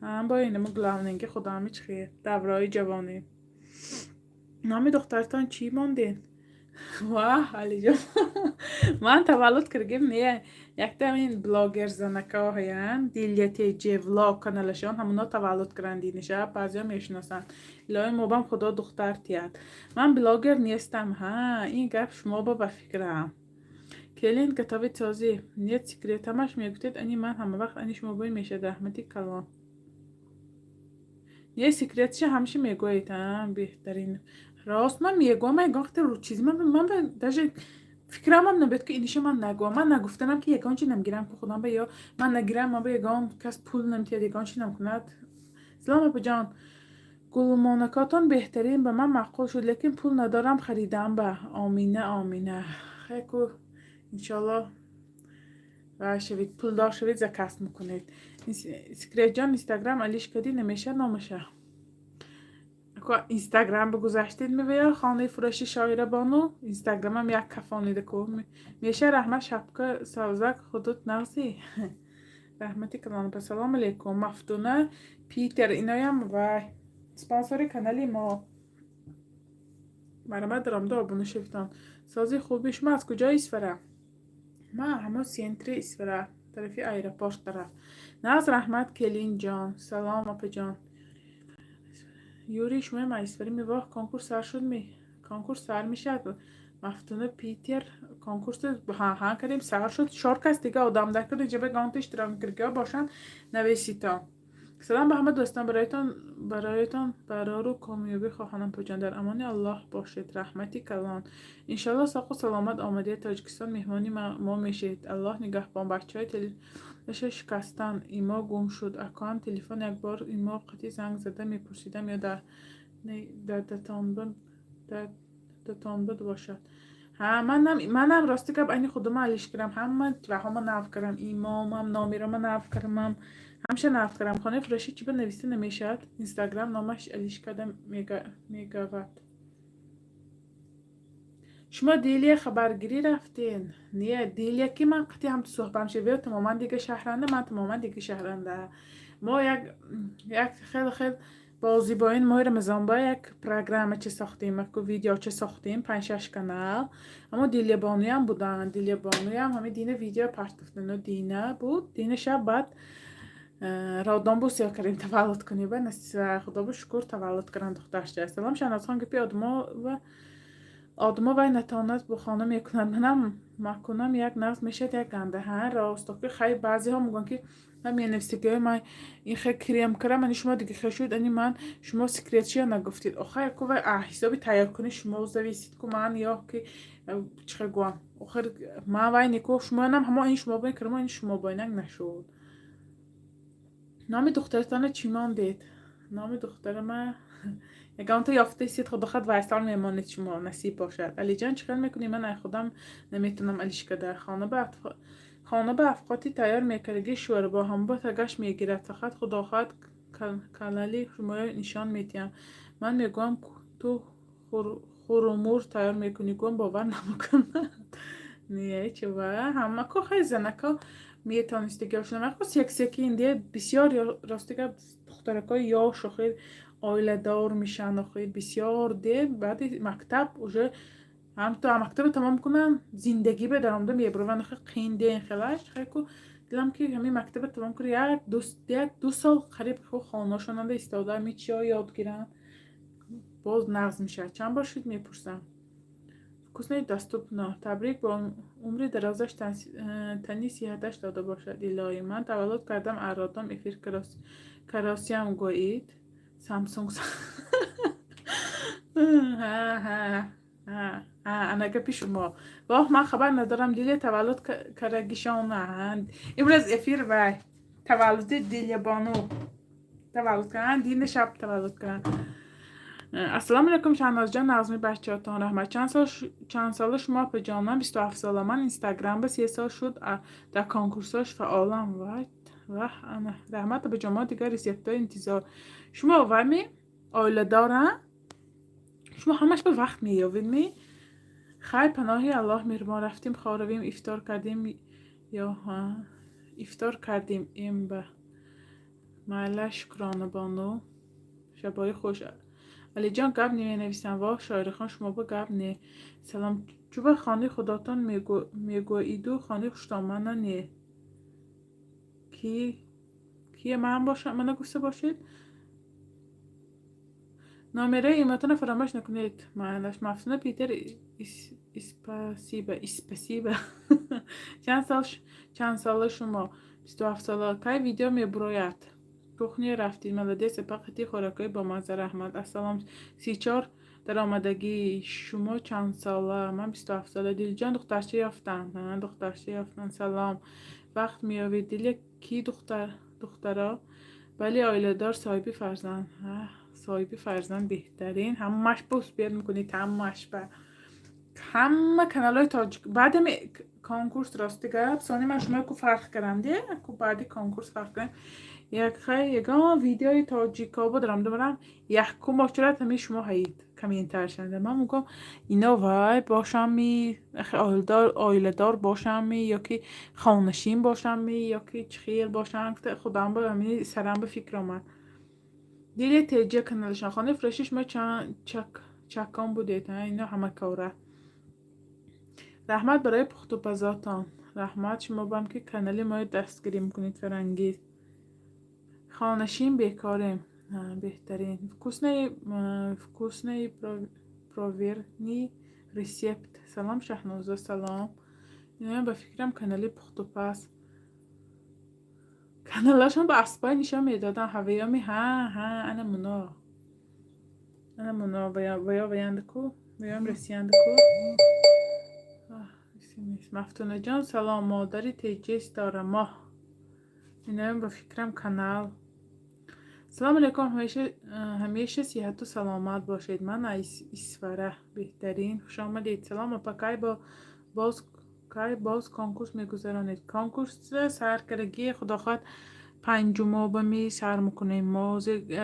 ҳам бо инама главный ки худам чӣ хел давраи ҷавонӣ. Номи духтартон чӣ монден? Ваҳ, Алиҷон, ман таваллуд кардагим не, якта ин блогер занакҳо ҳаянд, Дилия Теҷе влог каналашон, ҳамуно таваллуд карданд диниша, баъзеҳо мешиносанд. Илоҳи мобам Худо духтар тиҳад. Ман блогер нестам. Ҳа, ин гап шумо ба фикрам. Келин готовить созӣ? Нет, секрет ҳамаш мегуфтед, ани ман ҳамавақт ани шумо бой мешавад. Раҳмати калон. Не, секретша ҳамеша мегӯед. А беҳтарин, рост ман мегӯям. Ман ягон хати чизи ман даже фикрамам набиёд, ки иниша ман нагӯям. Ман нагуфтанам, ки ягон чи намгирам ку худам ба, ё ман нагирам, ман ба ягон кас пул намтиҳад, ягон чи намкунад. Салом, апаҷон, гулмонакотон беҳтарин, ба ман маъқул шуд, лекин пул надорам харидам ба. Омина, омина, хайку, иншоалло ва шавед, пулдор шавед, заказ мекунед. Секретҷон, Инстаграм алиш кардӣ, намешавад номаша. Инстаграм бигузаштед мевея хонаи фурӯши Шоира бону, Инстаграмам як кафонида ку меша. Раҳмат, шапка савзак, худут нағзӣ? Раҳмати калон. Ассалому алейкум, Мафтуна Питер. Иноям вай спонсори канали мо. Марҳамат, даромада обуна шавитон. Сози хуби, шумо аз куҷои Исфара? Ман ҳамо центри Исфара, тарафи аэропорт тараф. Нағз, раҳмат, келинҷон. Салом, опаҷон. Юрий, шумоям аз Исфара? Мевоҳ, конкурс сар шуд ми? Конкурс сар мешавад. Мафтуна Питер, конкурс ҳа кардем, сар шуд. Чор кас дига одам дар кард, инҷа гаонта иштирок мекардгиҳо бошанд, навеситон. Салом ба ҳама дӯстон, бароятон барору комёбӣ хоҳонам, паҷон. Дар амони Аллоҳ бошед. Раҳмати калон. Иншаллоҳ, соқу саломат омадед Тоҷикистон, меҳмони мо мешед. Аллоҳ нигаҳбон. Бачаҳои, телефонаша шикастан, имо гум шуд. Акоам телефон як бор имо қатӣ занг зада мепурсидам ё датон буд бошад. Ҳа, манам, рости гап, айни худума алиш кардам, ҳама ваҳома нав кардам, имомам, номерома нав кардамам, ҳамша нав кардам. Хонаи фурӯшӣ чӣ ба нависта намешавад? Инстаграм номаш алиш карда мегавад. Шумо Дилия хабаргирӣ рафтен? Не, Дилия ки ман қатъи ҳамту суҳбам шавиё, тамоман дига шаҳранда, ман тамоман дига шаҳранда. Мо як хеле хел бозӣ бо ин моҳи Рамазон ба як программача сохтем, яку видеоча сохтем, панҷ-шаш канал. Аммо Дилябонуям буданд. Дилябонуям ҳами дина видео партофтану дина буд. Дина шаб баъд роддом бу сел кардем таваллуд кунӣ ба худо бо шукр, таваллуд кардам духтарча. Салом, Шаҳнозхон, гапи одамо ва одамо вай натавонад бо хона мекунад, манам макунам, як нағз мешавад, як ганда. Ҳа, рост, ки хай баъзеҳо мегӯянд, ки ман менависагиҳои ман ин хе крем кардам, ани шумо дига хе шуд, ани ман шумо секретчия нагуфтед. Охир яку вай ҳисоби тайёркунӣ шумо зависит ку, ман ё ки чӣ гӯям. Охир ман вай нику шумоянам ҳамо ин шумо бо ин кардам, ин шумо бо инак нашуд. Номи духтаратона чӣ мондед? Номи духтарама ягонта ёфтаистед, худохат вайсал мемонед шумо, насиб бошад. Алиҷон, чӣ кор мекунӣ? Ман ай худам наметавонам алишкада. Хона ба афқоти тайёр мекардагӣ шӯрбо ҳамбо тагаш мегирад. Фақат худохоҳад канали шуморо нишон медиҳам. Ман мегӯям, ту хурумур тайёр мекунӣ, гӯям, бовар намекунад. Не, чива ҳама ко хай занако метавонистагиҳошон махсус як секи индия бисёр, рости гап, духтаракҳои ёш охир оиладор мешаванд. Охир бисёр де баъди мактаб уже ҳамто мактаба тамом кунанд, зиндагӣ ба даромада мебарованд. Охир қиин де хелаш хайку дилам ки ҳамин мактаба тамом кунад, як ду сол қариб хонашонанда истода, ҳами чиҳо ёд гиранд, боз нағз мешавад. Чанд бор шуд, мепурсам. Вкусно и доступно. Табрик, бо умри дарозаш, тани сиҳаташ дода бошад, илоҳӣ. Ман таваллуд кардам, роддом эфир каросиям гӯид. Самсунг, ана гапи шумо. Воҳ, ман хабар надорам, Дилия таваллуд карагишона. Имрӯз эфир вай таваллуди Дилябону, таваллуд карданд, дини шаб таваллуд карданд. Ассалому алайкум, Шаҳнозҷон, нағзми, бачаҳотон, раҳмат. Чанд сола шумо, апаҷон? Ман 27 сола. Ман Инстаграмба 3 сол шуд, дар конкурсҳош фаъолам. Ваҳ, ана раҳмат, апаҷон, мо дигар рецептҳои интизор. Шумо вами оиладора, шумо ҳамаш ба вақт меёбед ми? Хайр, паноҳи Аллоҳ меҳрубон. Рафтем, хоравем, ифтор кардем ё ифтор кардем эмба майла. Шукрона бону, шабои хуш. Алиҷон, гап менависам. Воҳ, Шоирахон, шумо ба гап не. Салом, чӯба хонаи худотон мегӯиду хонаи хуштомана не. Кие ман бошам, мана гуфта бошед. Номераи иматона фаромӯш накунед. Майлаш. Мафтуна Питер, спасибо, спасибо. Чанд сола шумо? 27 сола. Кай видео мебурояд? Кухня рафтид, молодец, апа, қити хӯрокҳои бомазза, раҳмат. Ассалом, 34 даромадагӣ. Шумо чандсола? Ман 27 сола. Дилҷон, духтарча ёфтанд, духтарча ёфтанд. Салом, вақт меёбед? Диля ки духтаро? Бале, оиладор, соҳиби фарзанд. Соҳиби фарзанд беҳтарин, ҳамааш ба успеть мекунед, ҳамааш ба ҳама каналҳои тоҷик. Баъдами конкурс, рости гап, сони ман шумо ку фарқ кардам де, ку баъди конкурс фарқ кардам. Як хай ягон видеои тоҷико буд, рамда барам, якум очурат ҳамин шумо ҳаид. Комментаршанда ман мегӯям, ино вай бошамми, оиладор бошамми ё ки хонашин бошамми, ё ки чӣ хел бошам, худам ба ҳамини сарам ба фикр омад. Диле теҷа каналашон хонаи фурӯши шумо чакон будед, ино ҳама кора. Раҳмат барои пухтупазотон. Раҳмат шумо бам, ки канали моро дастгирӣ мекунед. Фарангиз, хонашин бекорем, беҳтарин. Вкусный проверенный рецепт. Салом, Шаҳноза, салом. Иноям, ба фикрам, канали пухтупаз. Каналашон ба аспай нишон медоданд. Ҳавеёми, ҳа, ҳа, ана муно, ана муно ваё ваяндаку, ваём расияндаку. Мафтунаҷон, салом, модари теҷи Ситорамоҳ. Иноям, ба фикрам, канал. Салому алайкум, ҳамеша сиҳату саломат бошед. Ман аз Исфара. Беҳтарин, хушомадед. Салом, апа, кай боз конкурс мегузаронед? Конкурс сар кардагӣ, худо хоҳад, панҷумоба ми сар мекунем. Мо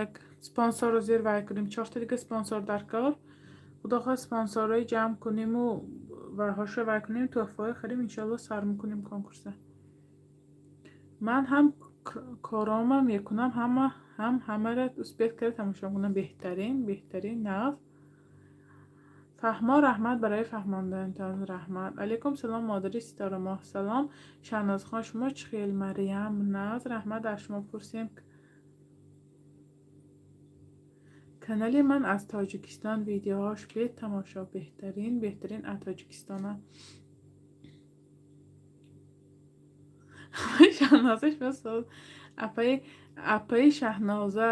як спонсорро зер вай кунем, чорта дига спонсор дар кор. Худо хоҳад, спонсорҳои ҷамъ куниму вайҳошро вай кунем, тӯҳфаҳое харем, иншоалло, сар мекунем конкурса. Ман ҳам корома мекунам, ҳам ҳамаро успеть карда тамошо мекунам. Беҳтарин, беҳтарин, нағз. Фаҳмо, раҳмат барои фаҳмонданатон, раҳмат. Алайкум салом, модари Ситорамоҳ. Салом, Шаҳнозхон, шумо чӣ хел? Марьям, нағз, раҳмат, аз шумо пурсем. Канали ман аз Тоҷикистон, видеоҳош бетамошо. Беҳтарин, беҳтарин, аз Тоҷикистонам. Шаҳноза, шумо апаи Шаҳноза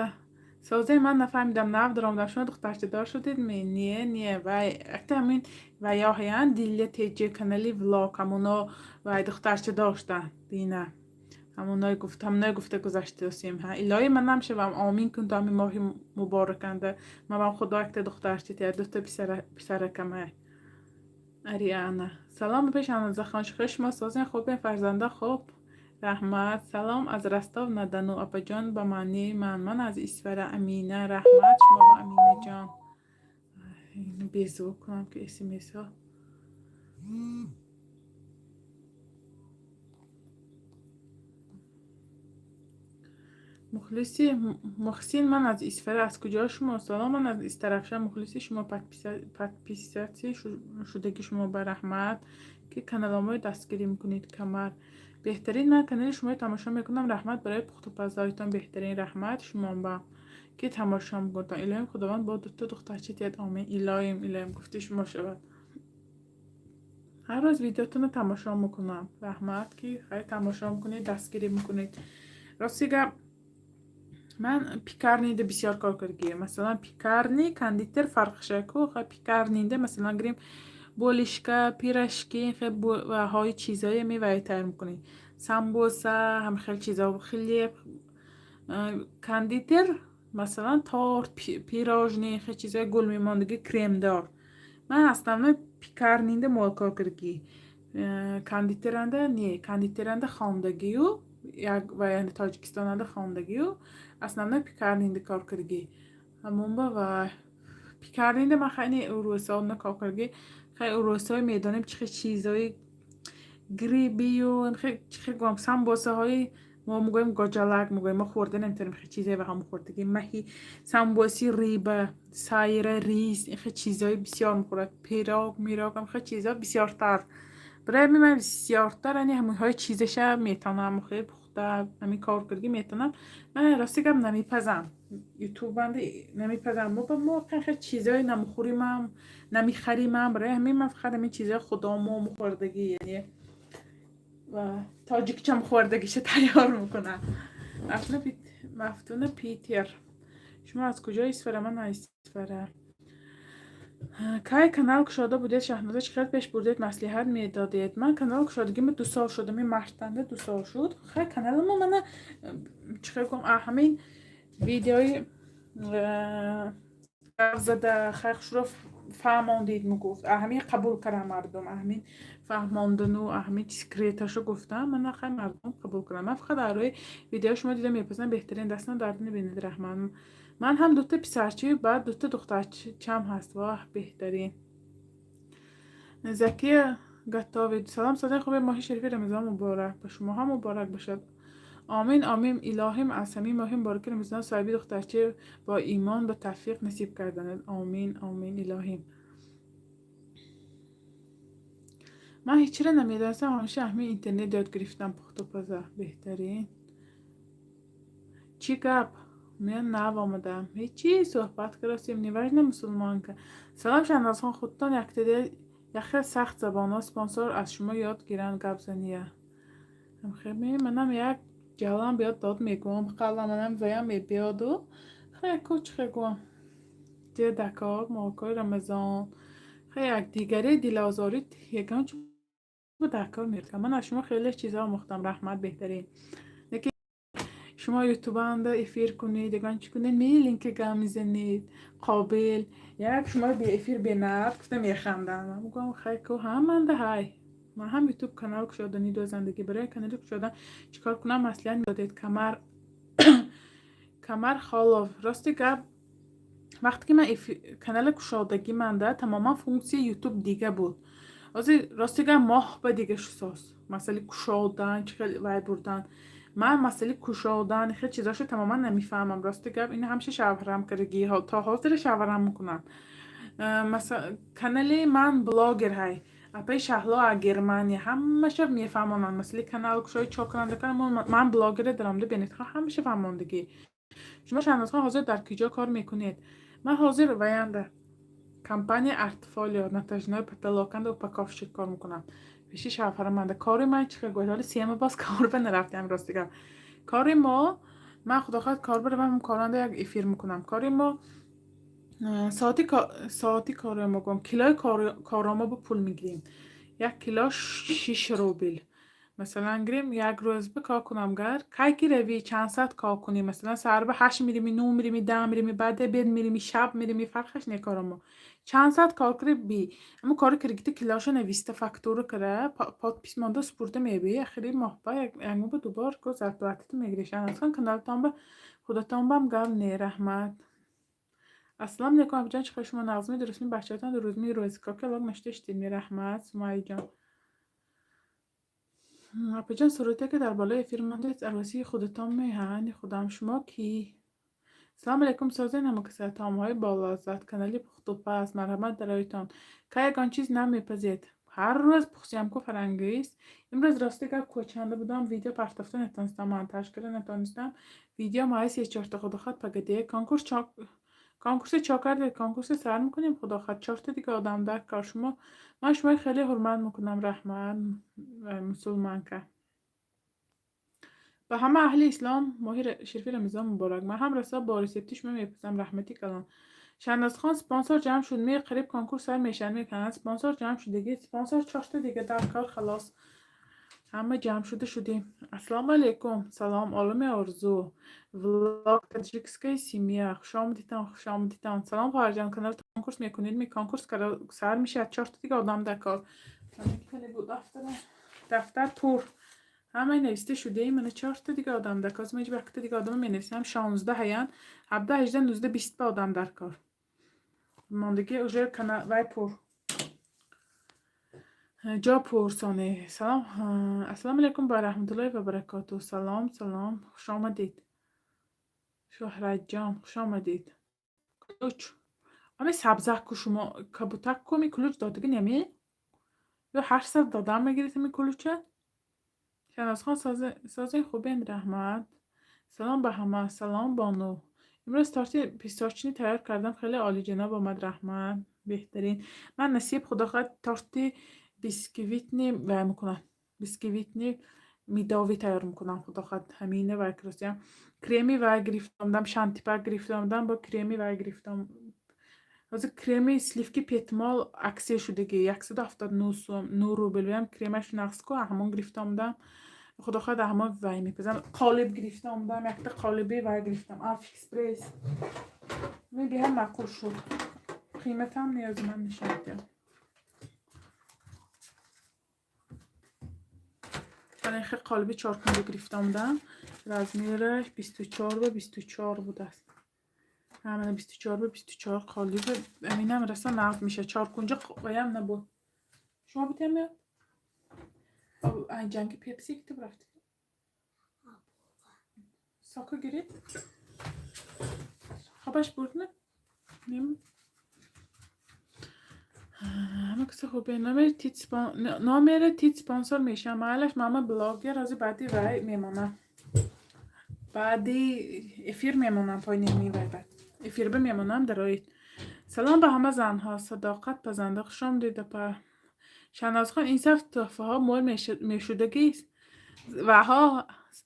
созе? Ман нафаҳмидам, нав даромадам. Шумо духтарчадор шудед ми? Не, не, вай якта ҳамин ваё ҳаянд, Дилля Теҷи, канали влог, ҳамоно вай духтарча доштанд дина. Ҳамоное гуфта гузаштасем. Ҳа, илоҳӣ, манам шавам, омин кун то ҳамин моҳи мубораканда. Манам худо якта духтарча тиҳад, дута писаракамай. Ариана. Салом, апаи Шаҳнозахон, шукр, шумо созен, хубем, фарзанда хуб? Раҳмат. Салом аз Ростов на Дону, апаҷон, ба маънии ман. Ман аз Исфара, Амина. Раҳмат шумо ба, Аминаҷон. Беззвук кунам, ки смсҳо. Мухлиси Муҳсин, ман аз Исфара, аз куҷо шумо? Салом, ман аз Истарафша, мухлиси шумо, подписаться шудаги шумо ба. Раҳмат, ки каналомои дастгирӣ мекунед. Камар. Беҳтарин, ман канали шуморо тамошо мекунам. Раҳмат барои пухтупазҳоятон. Беҳтарин, раҳмат шумо ба, ки тамошо мекунед. Илоҳим, Худованд бо дута духтарча диҳад, омин. Илоҳим, илоҳим, гуфти шумо шавад. Ҳар рӯз видеотонро тамошо мекунам. Раҳмат, ки хай тамошо мекунед, дастгирӣ мекунед. Рости гап, ман пекарнида бисёр кор кардагиам. Масалан, пекарни, кондитер фарқша ку. Пекарнида, масалан, гирем, булочка, пирожки, ҳои чизое мевай тайёр мекунӣ, самбуса, ҳам хел чизо, хлеб. Кондитер, масалан, торт, пирожные, хел чизои гул мемондагӣ, кремдор. Ман основной пекарнида мол кор кардагӣ, кондитеранда не. Кондитеранда хондагию як ва Тоҷикистонанда хондагию, основной пекарнида кор кардагӣ. Ҳамонба ва пекарнида ман хеле урусона кор кардагӣ. Хеле урусҳое медонем, чӣ хел чизои грибию, чӣ хел гӯям, самбосаҳои мо мегӯем, гоҷалак мегӯем, мо хӯрда наметавонем, хел чизое ва ҳам хӯрдагӣ. Маҳи, самбоси рыба, сайра, рис, ин хел чизои бисёр мехӯрад. Пирог, мирог, ҳам хел чизо бисёртар. Барои ҳамин ман бисёртар ани ҳаминҳои чизаша метавонам хеле пухта, ҳамин кор кардагӣ метавонам. Ман, рости гап, намепазам, ютубанда намепазам. Мо хел чизое намехӯримам, намехаримам. Барои ҳамин ман фақат ҳамин чизои худамо мехӯрдагӣ, яъне ва тоҷикча мехӯрдагиша тайёр мекунам. Мафтуна Питер, шумо аз куҷо? Исфара, ман аз Исфара. Кай канал кушода будед, Шаҳноза, чӣ қадр пеш бурдед, маслиҳат медодед? Ман канал кушодагима 2 сол шуд, ами мартанда 2 сол шуд. Хай, каналама мана, чӣ хел гӯям, ҳамин видеои зада, хай, хушро Фаҳмондид, мегуфт, ҳамин қабул кардам мардум, ҳамин фаҳмондану ҳамин секреташо гуфтам. Мана, хай, мардум қабул кардам. Ман фақат дар рӯи видео шумо дида мепурсам. Беҳтарин, дастна дард набинед, раҳмат. Ман ҳам дута писарчаю баъд дута духтарчам ҳаст. Воҳ, беҳтарин. Закия готовит. Салом, садои хуби, моҳи шарифи Рамазон муборак. Ба шумо ҳам муборак бошад. Омин, омин. Илоҳим, аз ҳамин моҳи мубораки Рамазон соҳиби духтарча бо имон, ба тавфиқ насиб карданад. Омин, омин, илоҳим. Ман ҳечира намедонистам, ҳамеша ҳамин интернет ёд гирифтам пухтупаза. Беҳтарин. Чӣ гап? Ман нав омадам. Ҳечи, суҳбат кардастем, неважно, мусулмонка. Салом, Шаҳнозхон, худтон яктаде яхел сахт забонҳо спонсор аз шумо ёд гиранд гап зания. Манам як ҷалам биёд, дод мегӯям, қалла манам ваям мебиёду хай кучхе гӯям. Дедакор, моҳкои Рамазон. Хай, якдигаре дилозорӣ ягон чӣ дакор мекунам. Ман аз шумо хеле чизҳо омӯхтам, раҳмат, беҳтарин. Лекин шумо ютубанда эфир кунед, ягон чӣ кунед, миленько гап мезанед, қобил. Як шуморо беэфир бенард гуфта механдам. Ман мегӯям, хай ку ҳаманда ҳай. Ман ҳам ютуб канал кушодани дозандагӣ. Барои канали кушодан чӣ кор кунам, маслиҳат медодед? Камар, Камар Холов, рости гап, вақте ки ман канали кушодагӣ манда тамоман функсияи ютуб дига буд. Ҳозир, рости гап, моҳ ба дига шусоз. Масъалаи кушодан, чӣ хел вай бурдан. Ман масъалаи кушодан хел чизошо тамоман намефаҳмам. Рости гап, ина ҳамеша шавҳарам кардагӣ, то ҳозира шавҳарам мекунам. Канали ман блогер ҳай. Апаи Шаҳло а Германия ҳамаша мефаҳмонанд. Масъалаи канал кушои, чо кунанда, ман блогере даромада бинед, ҳамаша фаҳмондагӣ. Шумо, Шаҳнозхон, ҳозир дар куҷо кор мекунед? Ман ҳозир ваянда компания Артфолио натяжной потолоканда упаковщик кор мекунам. Пеши шавҳараманда. Кори ман чӣ хел гӯяд? Ҳоли сема боз кор ба нарафтем, рости гап. Кори мо, ман, худо хоҳад, кор баравам, коранда як эфир мекунам. Кори мо соати кори мо гӯям, килои коромо ба пул мегирем. Як кило 6 рубл. Масалан, гирем, як рӯз ба кор кунам, гар кай ки равӣ, чанд соат кор кунӣ, масалан, саҳар ба 8 мирими, 9 мирими, 10 мирими, баъд обед мирими, шаб мирими, фарқаш не коромо. Чанд соат кор кунӣ би. Ҳамун кори киргита килоша нависта, фактура кара, подпись монда, супурда мебиӣ, ахири моҳ ба як моҳ ба дубор ко зарплатато мегирӣ. Шаҳнозхон, каналатон ба худатон бам гап не, раҳмат. Ассалому алайкум, абиҷон, чӣ хел шумо, нағзми, дурустми, бачаҳотон дурӯзми, рӯзикоки лог нашта шудед, раҳмат, Сумайяҷон. Апаҷон, сурате ки дар болои эфир мондед, арӯсии худатон меҳани худам. Шумо кӣ? Салому алайкум, созен ҳамакаса, таомҳои болаззат, канали пухтупаз, марҳамат дароитон. Кай ягон чиз намепазед? Ҳар рӯз пухтиям ку, Фарангиз. Имрӯз, рости гап, кӯчанда будам, видео партофта натонистам, монтаж карда натонистам. Видео маи се чорта, худо хоҳад, пагадие. Конкурс конкурси чо кардед? Конкурси сар мекунем, худо хоҳад. Чорта дига одам дар кор. Шумо, ман шуморо хеле ҳурмат мекунам, раҳмат, мусулманка. Ба ҳама аҳли ислом моҳи шарифи Рамазон муборак. Ман ҳам расо бо рецепти шумо мепазам, раҳмати калон. Шаҳнозхон, спонсор ҷамъ шуд, ме қариб конкурс сар мешавад, мекунанд. Спонсор ҷамъ шудагӣ, спонсор чорта дига дар кор, халос. Ҳама ҷамъ шуда шудем. Ассалому алайкум. Салом, олами орзу. Влог таджикская семья. Хуш омадитон, хуш омадитон. Салом, хоҳарҷон, канал конкурс мекунед? Ми конкурс сар мешавад, чорта дига одам дар кор. Дафтар пур. Ҳамаи нависта шудаи мана, чорта дига одам дар кор. Ман якта дига одама менависам, 16 ҳаян, 17, 18, 19, 20 ба одам дар кор. Мондагӣ уже вай пур. Ҷо пурсоне. Салом, ассалому алайкум ва раҳматуллоҳи ва баракоту. Салом, салом, хуш омадед. Шӯҳратҷон, хуш омадед. Ключ. Ами сабзак ку шумо кабутак ку ми ключ додагӣ неми? Ё 800 додам мегиред ами ключа? Шаҳнозхон, созен, хубен, раҳмат. Салом ба ҳама, салом, бону. Имрӯз торти песочный тайёр кардам, хеле олиҷаноб омад, раҳмат. Беҳтарин. Ман насиб, худо хоҳад, торти бисквитный вай мекунам. Бисквитный медовый тайёр мекунам, худо хоҳад, ҳамина вай красиям. Креми вай гирифта омадам, шантипак гирифта омадам, бо креми вай гирифтам. Ҳозир креми сливки Петмол акция шудагӣ, 179 сум, 9 рубл. Ваям кремаш нағз ку, ҳамон гирифта омадам. Худо хоҳад, ҳамон вай мепазам. Қолиб гирифта омадам, якта қолиби вай гирифтам. Алфэкспресс. Беҳад маъқул шуд. Қиматам ниёзи ман нишон медиҳам. Ман хел қолиби чоркунҷа гирифта омадам. Размераш 24 ба 24 будааст. Ҳамана 24 ба 24 қолиби аминам раса нағз меша. Чоркунҷа ваям набуд. Шумо битем ё? Ҷанги Пепси китоб рафтӣ? Сока гирид? Хобаш бурд не? Нем? Ҳама каса хубе. Номери тит спонсор мешам. Майлаш, мама блогер ози баъди вай мемонам. Баъди эфир мемонам, пойнеми вай баъд. Эфир мемонам дароид. Салом ба ҳама занҳо. Садоқат пазанда, хуш омадед, апа. Шаҳнозхон, ин саф тӯҳфаҳо мол мешудагист. Ваҳо,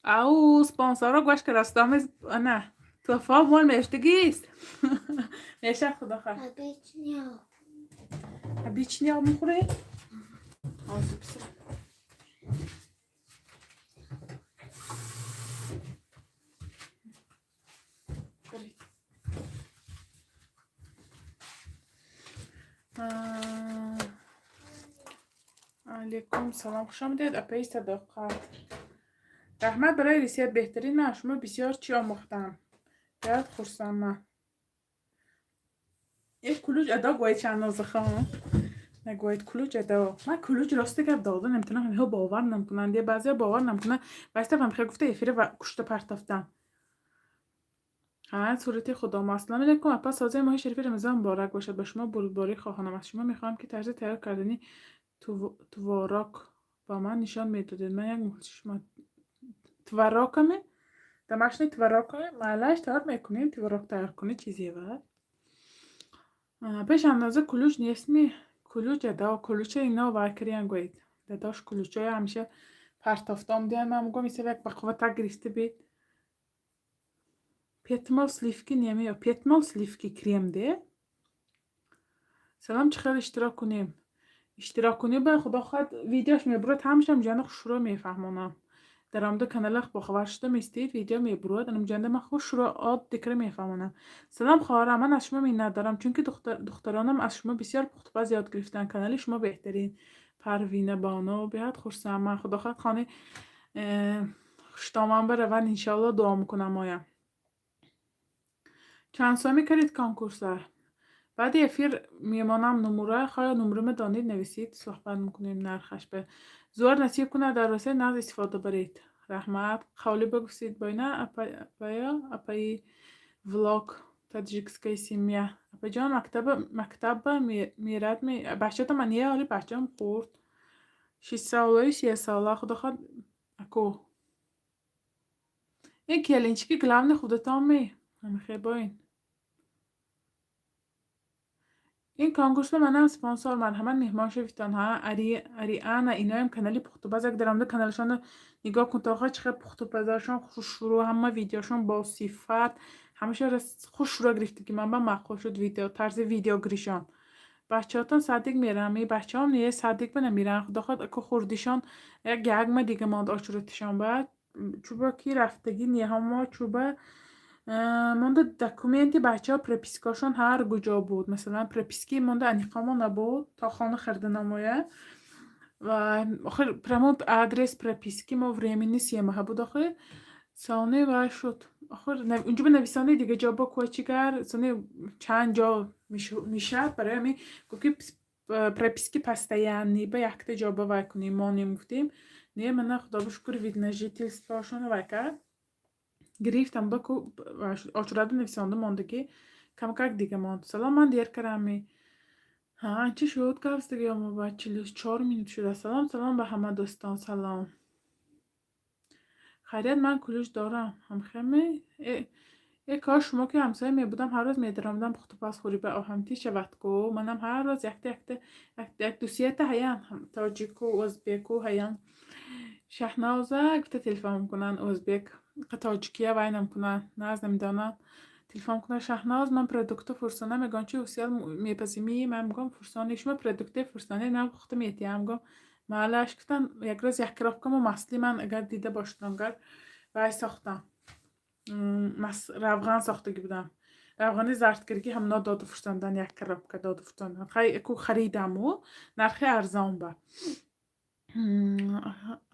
ау спонсорро гӯш карастами на тӯҳфаҳо мол мешудагист. Мешав, худо хоҳ. Обычный. Обычный об мехӯред? Ҳозир писар. Хӯред. Алейкум салом, хуш омадед, апаи Садоқат. Раҳмат барои рецепт, беҳтарин. Ман аз шумо бисёр чӣ омӯхтам. Баъд хурсандман. Як кулуҷ адо гӯед, Шаҳнозахон. Нагӯед кулуҷ адо. Ман кулуҷ рости гап дода наметавонам, ҳамиҳо бовар намкунанд. Е баъзеҳо бовар намкунанд. Вайста ҳамхел гуфта эфира ва кушта партофтам. Ҳа, сурати худомо. Ассалому алайкум, апа, созаи моҳи шарифи Рамазон муборак бошад. Ба шумо бурдборӣ хоҳонам. Аз шумо мехоҳам, ки тарзи тайёр кардани творог ба ман нишон медодед. Ман як мухлиси шумо. Творогаме? Домашний творогаме? Майлаш, тайёр мекунем. Творог тайёр кунӣ чизе ва. Пеш андоза кулуҷ нестми? Кулуҷ адо, кулуча ино вай кириян гӯед. Дадош кулучҳоя ҳамеша партофта омадиян. Ман мегӯям, исав як бақувваттар гирифта бед. Петмол сливки немеё. Петмол сливки крем де. Салом, чӣ хел иштирок кунем? Иштирок кунӣ ба худо хоҳад видеош мебурад, ҳамашам ҷана хушрӯ мефаҳмонам. Даромада канала бохабар шуда местед, видео мебурад, анамҷанда ман хушрӯ оддӣ кара мефаҳмонам. Салом, хоҳарам, ман аз шумо миннатдорам, чунки духтаронам аз шумо бисёр пухтупаз ёд гирифтанд. Канали шумо беҳтарин. Парвина Бону, беҳад хурсанд. Ман худо хоҳад хони хуштоман бараванд, иншоалло, дуо мекунам оям. Чанд сомӣ кардед конкурса? Баъди эфир мемонам нумура, хоҳ нумура медонед, нависед, суҳбат мекунем нархаш ба. Зуар насиб кунад, дар Русия нағз истифода баред. Раҳмат. Қавли бигӯсед бойна апая апаи влог таджикская семья. Апаҷон, мактаба мактабба мерад ме бачата ман е ҳоли бачам хурд. 6 солаю 3 сола, худо хоҳад аку. Ин келинчики главный худатон ме? Ҳамихе боин. Ин конкурсро манам спонсор, марҳамат, меҳмон шавитон. Ҳа, Ариана, иноям канали пухтупаз, як даромада каналашонро нигоҳ кун, то чӣ хел пухтупазашон хушрӯ, ҳама видеошон бо сифат, ҳамаша хушрӯ гирифтагӣ. Ман ба маъқул шуд видео, тарзи видеогиришон. Бачаҳотон садик мераванд? Ми бачаҳом не, садик ба намеранд. Худо хоҳад, аку хурдишон як ма дига монд очуратишон баъд чӯба ки рафтагӣ не, ҳамо чӯба монда документи бачаҳо, пропискашон ҳар куҷо буд. Масалан, прописки монда аниқамо набуд, то хона харида намоя. Ва охир прямо адрес прописки мо временный 3 моҳа буд охир. Сони вай шуд. Охир унҷо нависонди дига ҷо бо кӯчигар, сони чанд ҷо мешавад, барои ҳамин гуфт, ки прописки постоянный ба якта ҷо ба вай кунем, монем гуфтем. Не, мана худо ба шукр, вид на жительствошонро вай кард. Гирифтам ба ку очурада нависонда монда, ки камакак дига монд. Салом, ман дер кардам. Ҳа, чӣ шуд? Гап дига ё ба 44 минут шуда. Салом, салом ба ҳама дӯстон, салом. Хайрият, ман кулуҷ дорам. Ҳамхеме? Э кош шумо ки ҳамсоя мебудам, ҳар рӯз медаромадам пухтупаз хӯрӣ ба оҳамтӣ шавад ку. Манам ҳар рӯз якта якта як дусията ҳаян тоҷику ӯзбеку ҳаян. Шаҳноза гуфта телефон мекунанд ӯзбек, тоҷикия вай намкунанд, наз намедонанд. Телефон кунад: «Шаҳноз, ман продукто фурсона мегӯям, чи усият мепазимӣ?» Ман мегӯям: «Фурсони шумо продукте фурсоне ман пухта метиҳам», гӯям. Маълаш гуфтан, як рӯз як коробкамо масли ман агар дида бошед, агар вай сохтам. Равған сохтагӣ будам. Равғани зардкиргӣ ҳамно доду фурсондан, як коробка доду фурсондан. Хай, ку харидаму нархи арзон ба.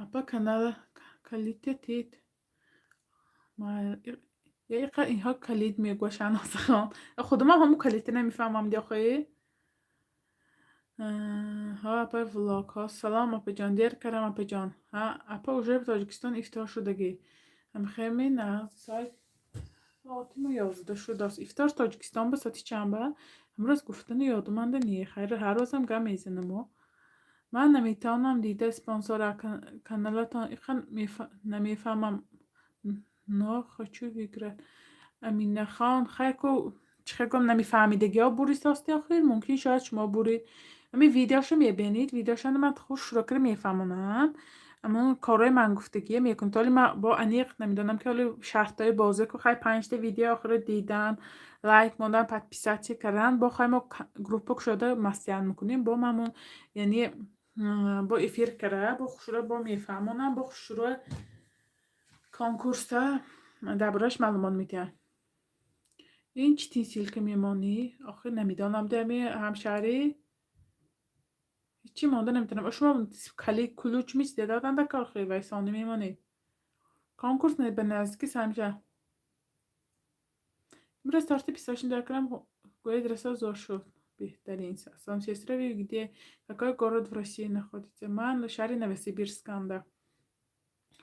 Апа, канала калите тит. Инҳо калид мегӯя, Шаҳнозахон. Худумам ҳамун калите намефаҳмам, диохоӣ. Ҳа, апа, влогҳо. Салом, апаҷон, дер кардам, апаҷон. Ҳа, апа, уже Тоҷикистон ифтор шудагӣ. Ҳамхеми нағз, соати мо 11 шудааст. Ифтор Тоҷикистон ба соати чанд ба? Ҳамрӯз гуфтани ёдуманда не. Хайр, ҳар рӯзам гап мезанамо. Ман наметавонам дида спонсора каналатон иқа намефаҳмам, но хочу выиграть. Аминахон, хайр, ку чӣ хел гум намефаҳмидагиҳо бурисости охир, мумкин шояд шумо буред. Ҳамин видеошо мебинед, видеошоро ман хушро кара мефаҳмонам. Аммо корҳои ман гуфтагие мекунед. Ҳоли ман бо аниқ намедонам, ки ҳоли шартҳои бозӣ ку. Хай, панҷта видео охиро дидан, лайк мондан, подписаться кардан. Бо хай мо группа кушода маслиҳат мекунем. Бо мамон, яъне бо эфир кара, бо хушро бо мефаҳмонам, бо хушро конкурса дар борааш маълумот медиҳам. Ин чӣ тин ссылка мемонӣ? Охир намедонам, дами ҳамшаҳрӣ ҳечи монда наметавонам. Шумо кали ключ мисте доданда кор хел вайсонӣ мемонед. Конкурс ба наздики сар мешавад. Имрӯз торти писташин дар кардам, гӯед, расо зор шуд. Беҳтарин. Салом, сестра, вы где? Какой город в России находится? Ман шаҳри Новосибирсканда.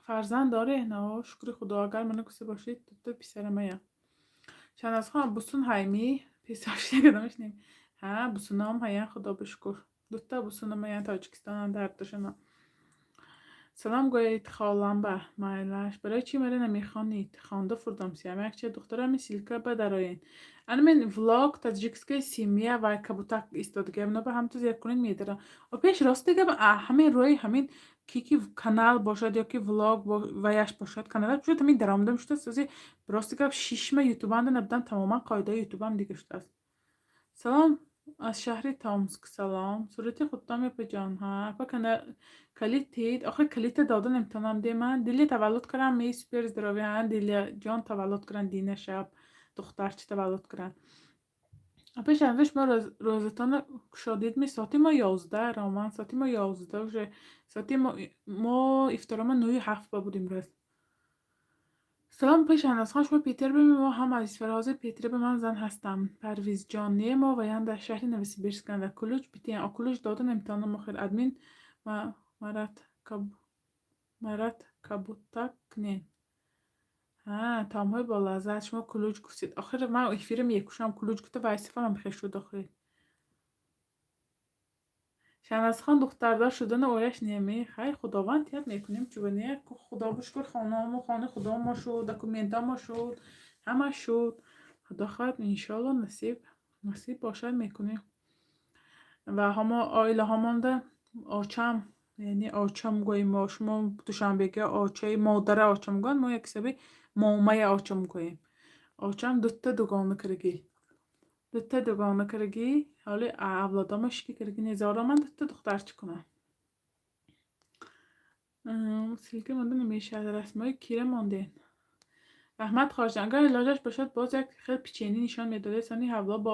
Фарзанд доре? На, шукри Худо, агар мана гуфта бошед, дута писарамая. Шаҳнозхон, бусун ҳайми? Писарш кадомаш нем? Ҳа, бусунаам ҳаян, Худо ба шукр. Дута бусунамаян Тоҷикистонанд ҳардушона. Салом гӯед холамба, майлаш. Барои чӣ маро намехонед? Хонда фурдам сиям. Якча духтарами ссылка ба дароен. Ана влог таджикская семья ва кабутак истодагиам. Ба ҳамту зер кунед, медарам. О, пеш рости гап, ҳамин рӯи ҳамин ки канал бошад ё ки влог ваяш бошад, каналаш бошад, ҳамин даромадам шудааст. Ози рости гап, шишма ютубанда набудам, тамоман қоидаи ютубам дига шудааст. Салом аз шаҳри Томск, салом. Сурати худтон, мепаҷон. Ҳа, апа, калид тид. Охир калидта дода наметавонам, де ман. Дили таваллуд кардам, ми супер здоровье. Ҳа, Дилҷон таваллуд карданд, дина шаб духтарча таваллуд карданд. Апа Шаҳноза, шумо рӯзатонро кушодед ми? Соати мо 11, Роман, соати мо 11 уже. Соати мо ифторома нӯҳи ҳафт ба буд имрӯз. Салом, апаи Шаҳнозхон, шумо Питер бими, мо ҳам аз Исфара. Питер ба ман зан ҳастам. Парвизҷон, не, мо ваян дар шаҳри Новосибирсканд. Ключ битиям. Ключ дода наметавонам охир. Админ Марат кабутак кунед. Ҳа, таомҳои болаззат. Шумо ключ гуфтед. Охир ман эфира мекушам. Ключ гуфта вайсифам хел шуд охир. Шаҳнозхон, духтардор шудану ояш неме? Хайр, Худованд тиҳад, мекунем, чӯба не. Худо ба шукр, хонамо хонаи худомо шуд, документамо шуд, ҳама шуд. Худо хоҳад, иншоалло, насиб бошад, мекунем. Ва ҳамо оилаҳомонда очам, яъне очам гӯем мо, шумо душанбегиҳо очаи модара оча мегӯянд, мо як ҳисоби момаи оча мегӯем. Очам дута дугона кардагӣ. Дута дугона кардагӣ, ҳоли авлодомо шики кардагӣ незора ман дута духтарча кунам. Ссылка монда намешавад. Расмҳои кира мондед. Раҳмат, хоҳарҷон. Агар илоҷаш бошад, боз як хел печенье нишон медодед, сони ҳавло бо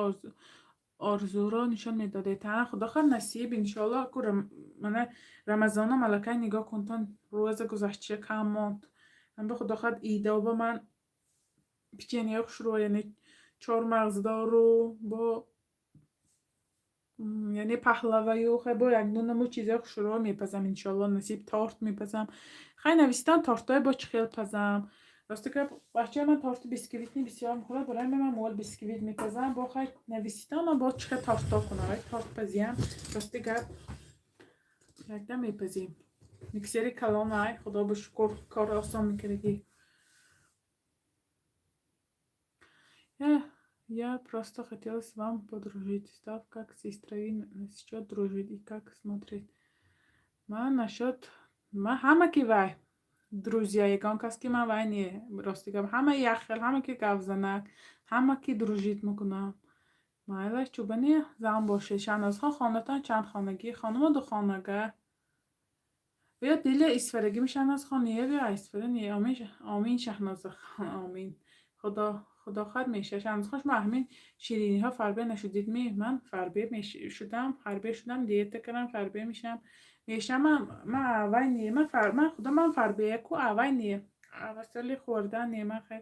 орзуро нишон медодед. Ҳа, худо хоҳад, насиб, иншоалло. Ку мана Рамазонам аллакай, нигоҳ кунтон, рӯза гузашташа кам монд. Ҳамба, худо хоҳад, идоба ман печеньеҳои хушрӯ, яъне чормағздору бо, яъне пахлаваю, хай, бо якду намуд чизҳои хушрӯ мепазам, иншоалло, насиб, торт мепазам. Хай, нависитон, тортҳое бо чӣ хел пазам. Рости гап, бачаи ман торти бисквитни бисёр мехӯрад, барои ман мол бисквит мепазам. Бо хай, нависитон, ман боз чӣ хел тортҳо кунам. Тортпазиам, рости гап, якдам мепазим. Миксери калон ай, худо ба шукр, кор осон мекардагӣ. Я просто хотела с вами подружить, став как сестрой насчет дружить и как смотреть. Ман насчет ман ҳама ки вай друзья, ягон кас ки ман вай не, рости гап, ҳама як хел, ҳама ки гапзанак, ҳама ки дружить мекунам. Майлаш, чӯбани зан бошед. Шаҳнозхон, хонатон чанд хонагӣ? Хонамо духонага. Ё дили Исфарагӣ, Шаҳнозхон, не, ё Исфара не. Омин, омин, Шаҳнозахон, омин. Худо худохоҳад, меша. Шамсхон, шумо ҳамин шириниҳо фарбе нашудид ми? Ман фарбе шудам, фарбе шудам, диета кардам, фарбе мешам. Мешам, ман авай не, ман худо, ман фарбеяку, авай не. Авасали хӯрдан не, ман хел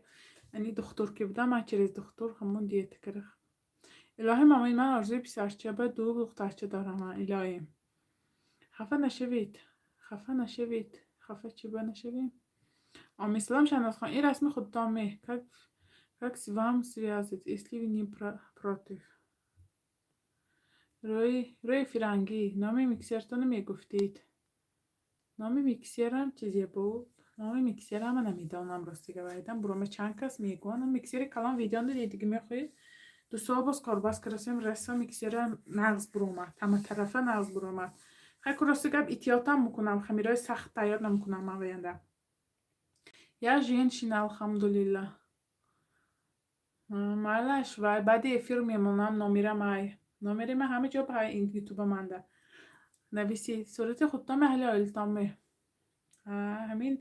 яъни духтур ки будам, ман через духтур ҳамон диета кардам. Илоҳи мамои, ман орзуи писарча ба ду духтарча дорам, илоҳӣ. Хафа нашавед, хафа нашавед, хафа чӣ ба нашавем? Омин. Салом, Шаҳнозхон, ин расми худтон. Как с вам связать, если вы не против? Рӯи фирангӣ, номи миксертонро мегуфтед. Номи миксерам чизе буд? Номи миксерама намедонам, рости гавайдам. Бурома чанд кас мегӯянд. Миксери калон видеоndo дидиги мехоҳед? 2 сол боз корбас кардасем, расо миксера нағз буромад, ҳаматарафа нағз буромад. Хайку, рости гап, эҳтиётам мекунам, хамирои сахт тайёр намекунам ман ваянда. Я женщина, алҳамдулиллаҳ. Майлаш, вай баъди эфир мемонам номерам ай. Номери ман ҳама ҷо ба ютуба манда. Нависед сурати худтон, аҳли оилатон. Ҳамин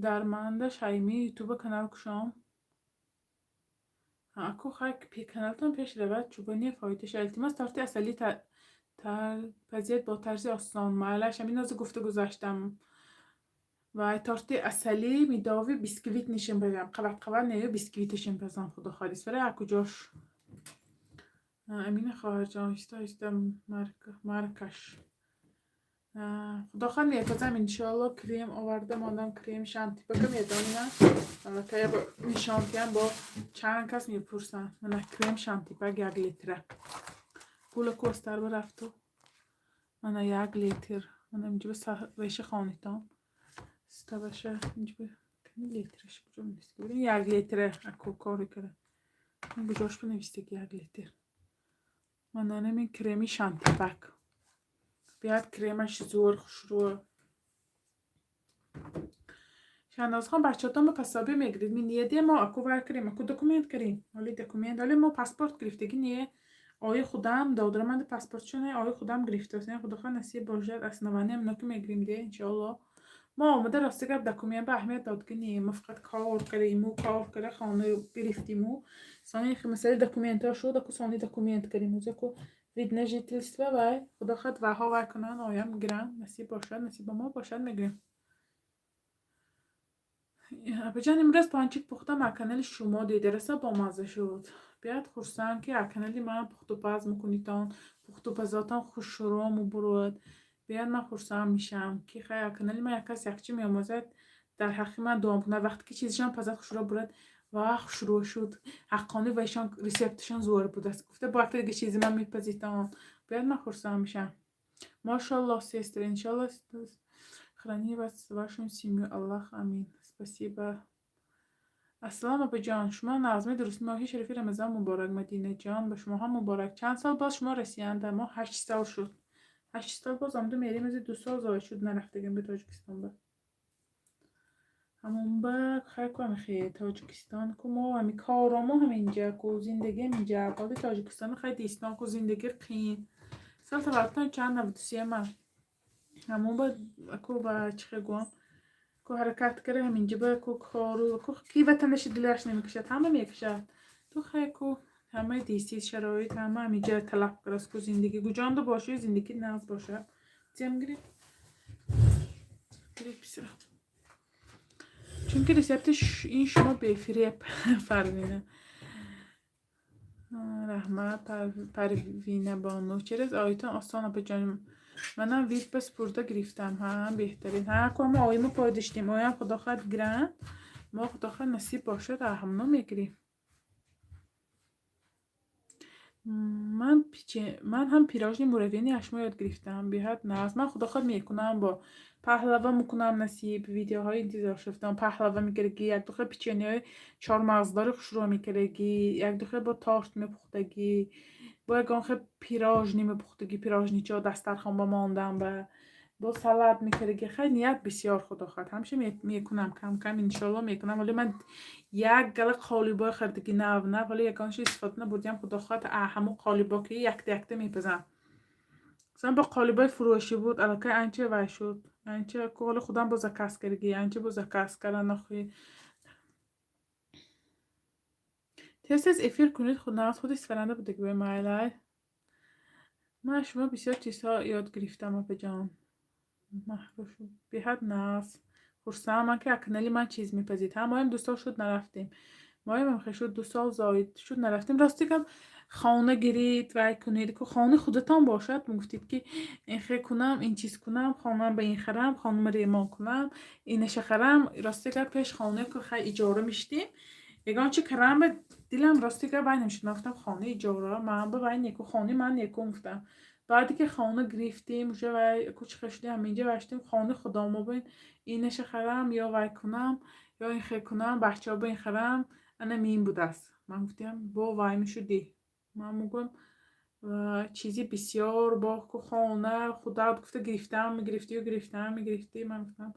дар манда шайми ютуба канал кушом. Аку хай, каналтон пеш равад, чӯбони фоидаша. Илтимос, торти асалӣ пазед бо тарзи осон. Майлаш, ҳамин ҳозир гуфта гузаштам. Вай, торти асалӣ медови бисквит нишин пазам. Қават қават нею, бисквиташин пазам, худо хоҳад. Исфара куҷош? Амина хоҳарҷон, оҳиста оҳиста маркаш. Худо хоҳад, мепазам, иншоалло. Крем оварда мондам, крем шантипака медонина. Аллакай нишонтиям, бо чанд кас мепурсанд. Мана крем шантипак 1 литра. Пула костар рафту. Мана 1 литр. Мана инҷо веша хонитон. Ставаша инҷо литраш куҷо нависта? 1 литра аку кори кара. Куҷош бинавистаги 1 литр? Мана ин креми шантипак. Биёд, кремаш зӯр, хушрӯ. Шаҳнозхон, бачаҳотон ба пособие мегирид? Ми ниядия мо аку вай кардем, аку документ кардем. Ҳоли документ, ҳоли мо паспорт гирифтагӣ не. Ои худам додараманди паспортшоне, ои худам гирифтааст. Худо хоҳад, насиб бошад, основание ам ки мегирем де, иншоалло. Мо омада, рости гап, документ ба аҳамият додгӣ не. Мо фақат кор кардему, кор карда хона гирифтиму. Сони масъалаи документҳо шуд, аку сони документ кардем. Ӯзаку вид на жительство, вай худо хоҳад, вайҳо вай кунанд, оям гиранд, насиб бошад, насиба мо бошад, мегирем. Апаҷон, имрӯз пончик пухтам, аз канали шумо дида, раса бомазза шуд. Биёд, хурсанд, ки аз канали ман пухтупаз мекунитон, пухтупазотон хушрӯ мебуруд. Биёд, ман хурсанд мешавам, ки хай, аз канали ман як кас якчи меомӯзад, дар ҳаққи ман дуо мекунад. Вақте ки чизишон пазад, хушрӯ бурад ва хушрӯ шуд, ҳаққони вайшон рецепташон зӯр будааст гуфта, бо якта дига чизи ман мепазитон. Биёд, ман хурсанд мешавам. Мошаллоҳ, сестры, иншаллоҳ, храни вас, вашу семью Аллах, амин. Спасибо. Ассалом, апаҷон, шумо нағзми, дурустми? Моҳи шарифи Рамазон муборак, Мадинаҷон, ба шумо ҳам муборак. Чанд сол боз шумо Россияанда? Мо 8 сол шуд. 8 сол боз омаду мерем, ази 2 сол зоид шуд, нарафтагем ба Тоҷикистон ба. Ҳамон ба хай ку, ҳамихе Тоҷикистон ку, мо ҳами коромо ҳаминҷа ку, зиндагиам инҷа. Боди Тоҷикистон хай дистон ку, зиндагӣ қиин. Сол таваллудтон чанд? 93 ман. Ҳамон ба ку, ба чӣ хел гӯям, ку ҳаракат кара ҳаминҷа ба ку кору ку, ки ватанаши дилаш намекашад, ҳама мекашад. Ту хай ку, ҳамаи дисти шароит ҳама ҳаминҷа талаб караст ку, зиндагӣ гуҷондо бошӣ, зиндагӣ нағз бошад. Зиям гиред. Гиред, писарам. Чунки рецепти ин шумо бефиреб, Фарвина. Раҳмат, Парвина бону. Через оитон осон, апаҷон. Манам вид ба спурда гирифтам. Ҳа, беҳтарин. Ҳа, ку мо оимо пой доштем. Оям худо хоҳад, гиранд. Мо, худо хоҳад, насиб бошад, ҳамно мегирем. Ман ҳам пирожни муравьини аз шумо ёд гирифтам. Беҳад нағз. Ман, худо хоҳад, мекунам, бо паҳлава мекунам, насиб. Видеоҳои интизор шуфтам. Паҳлава мекардагӣ, як духел печеньеҳои чормағздори хушрӯ мекардагӣ, як духел бо торт мепухтагӣ, бо ягон хел пирожни мепухтагӣ, пирожничо дастархон ба мондан ба бо салат мекардагӣ. Хай, ният бисёр, худо хоҳад. Ҳамеша мекунам, кам кам, иншоалло, мекунам. Вале ман як гала қолибои хардагӣ нав нав, вале ягонашо истифода набурдиам. Худо хоҳад, ҳамон қолибо ки якта якта мепазам. Масалан, бо қолибои фурӯшӣ буд, аллакай анча вай шуд. Анча ку, ҳоли худам бо заказ кардагӣ, анча бо заказ кардан охи. Тез тез эфир кунед, худ худи сфаранда будагӣ майлай. Ман аз шумо бисёр чизҳо ёд гирифтам, апаҷон. Беҳад нағз. Хурсанд ман, ки аз канали ман чиз мепазид. Ҳа, моям 2 сол шуд, нарафтем. Моям хел шуд, 2 сол зоид шуд, нарафтем. Рости гап, хона гирид, вай кунед, ку хонаи худатон бошад, мегуфтед, ки ин хел кунам, ин чиз кунам, хонаам ба ин харам, хонама ремон кунам, инаша харам. Рости гап, пеш хона ку хай иҷора мешидем, ягон чи карам ба дилам, рости гап, вай намешуд. Ман гуфтам, хонаи иҷора ман ба вай неку, хонаи ман неку, гуфтам. Баъде ки хона гирифтем, уже вай кучиха шудем, ҳаминҷа вай шудем, хонаи худомо бин, инаша харам ё вай кунам, ё ин хел кунам, бачаҳо ба ин харам, ана мин будааст. Ман гуфтам, бо вай мешудӣ. Ман мегӯям, чизи бисёр бо ку хона худат гуфта гирифтам, мегирифтию гирифтам, мегирифтӣ. Ман гуфтам,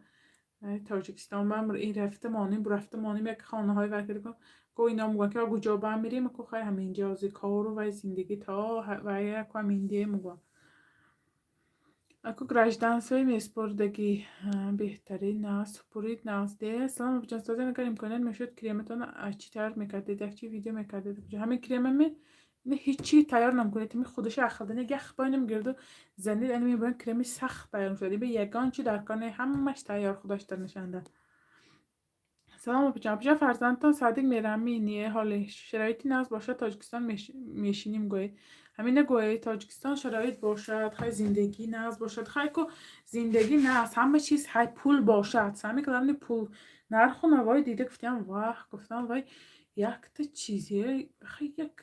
Тоҷикистон бам ин рафта монем, бурафта монем, як хонаҳои вай кардем. Ко ино мегӯянд, ки куҷо бам мирем, ку хай ҳаминҷа ози кору вай зиндагӣ то вай яку ҳаминдие мегӯям. Аку гражданство и месупурдагӣ беҳтарин аст, супурид нағз де. Салом, апаҷон, созен, агар имконият мешуд, крематонро аз чӣ тайёр мекардед? Якчи видео мекардед. Ҳамин кремами ҳечи тайёр намекунед, ҳамин худаша ахлдани ях боинам гирду занед, ани мебояд, креми сахт тайёр мешавад. Иба ягон чи дар кор не, ҳамаш тайёр худаш дар нишанда. Салом, апаҷон. Апаҷон, фарзандтон садик мерами не ҳоле? Шароити нағз бошад, Тоҷикистон мешинем гӯед. Ҳамина гӯед, Тоҷикистон шароит бошад, хай зиндагӣ нағз бошад, хай ку зиндагӣ нағз, ҳама чиз хай пул бошад. Самое главное пул. Нарху навои дида гуфтам, ваҳ, гуфтам, вай якта чизе, хай як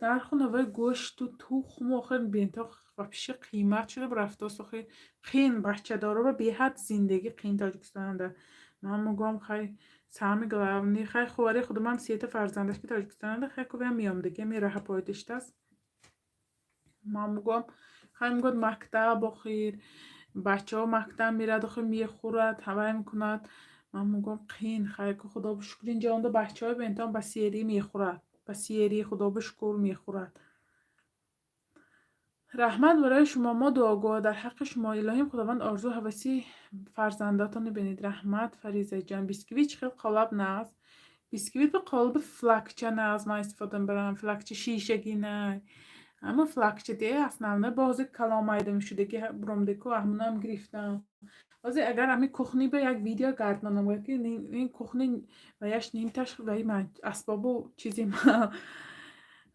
нарху навои гӯшту тухму охир бентоқ вообще қимат шуда рафтааст. Охир қин, бачадоро беҳад зиндагӣ қин Тоҷикистонда. Ман мегӯям, хай самое главное, хай ховари худумам сета фарзандаш ки Тоҷикистонанда, хай кувям меомдагӣ, ами раҳа пойдаштааст. Ман мегӯям, хай мегӯяд, мактаб, охир бачаҳо мактаб мерад, охир мехӯрад, ҳавай мекунад. Ман мегӯям, қин, хай ку худо ба шукр, инҷо онда бачаҳои бентон ба серӣ мехӯрад, ба серӣ, худо ба шукр, мехӯрад. Раҳмат барои шумо, мо дуогӯ дар ҳаққи шумо. Илоҳим Худованд орзу ҳаваси фарзандотонро бинед. Раҳмат, Фаризаҷон. Бисквит чӣ хел қолаб нағз? Бисквит ба қолаби флакча нағз ман истифода мебарам. Флакча шишагӣ на, ама флакча де основной. Бо ҳозир калом майда мешудаги буромдеку, ҳамунам гирифтам. Ҳозир агар ҳамин кухни ба як видео гардонам, ки ин кухни ваяш нимташ ваи ман асбобу чизи ман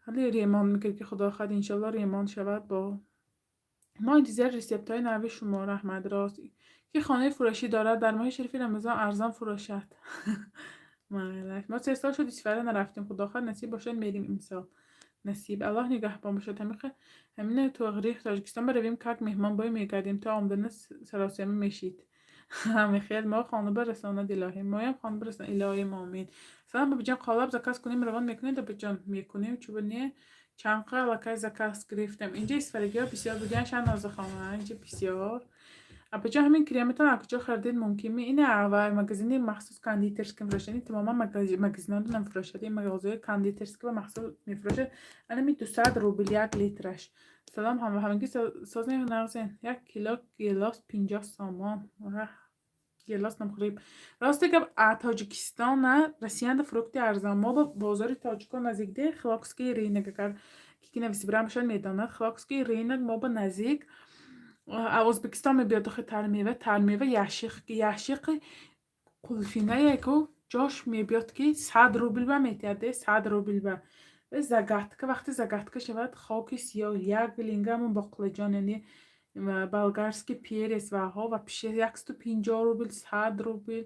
ҳале ремонт мекард, ки худо хоҳад, иншолло, ремонт шавад. Бо мо интизори рецептҳои нави шумо. Раҳмат. Рост ки хонаи фурӯшӣ дорад, дар моҳи шарифи Рамазон арзон фурӯшад. Майлаш, мо 3 сол шуд, Исфара нарафтем. Худо хоҳад, насиб бошад, мерим имсол. Насиб, Аллоҳ нигаҳбон бошад. Ҳамина тоғрих Тоҷикистон баравем, как меҳмон бой мегардем, то омадана саросема мешид. Ҳамихел мо хона барасонад, илоҳӣ, моям хона барасонад, илоҳим, омин. Салом, бабиҷон, қолаб заказ кунем, равон мекунед? Абиҷон, мекунем, чуба не? Чанд аллакай заказ гирифтам. Инҷа исфарагиҳо бисёр будиян, Шаҳнозахона, инҷа бисёр. Апаҷон, ҳамин крематон аз куҷо харидед, мумкин? Ина ва магазини махсус кондитерский мефурӯшад. Ин тамоман магазинҳо намефурӯшад, ин мағозаҳои кондитерский ва махсус мефурӯшад. Анами 200 рубл 1 литраш. Салом, ҳама ҳамагӣ созен, нағзен. 1 кило гелос 50 сомон. Гелос намхӯрем. Росте гап, а Тоҷикистона Россиянда фрукти арзон. Мо ба бозори тоҷикон наздик де, Хилокский рынок, агар ки нависибирам бошад, медонад. Хилокский рынок мо ба наздик. Ӯзбекистон мебиёд охи тармева, тармева яшиқ, яшиқи қулфинае ку ҷош мебиёд, ки 100 рубл ба метиҳад де, 100 рубл ба. Загадка, вақте загадка шавад, хоки сиёҳ, як линга ҳамон боқлаҷон, яъне болгарский перец ваҳо вообще 150 рубл, 100 рубл,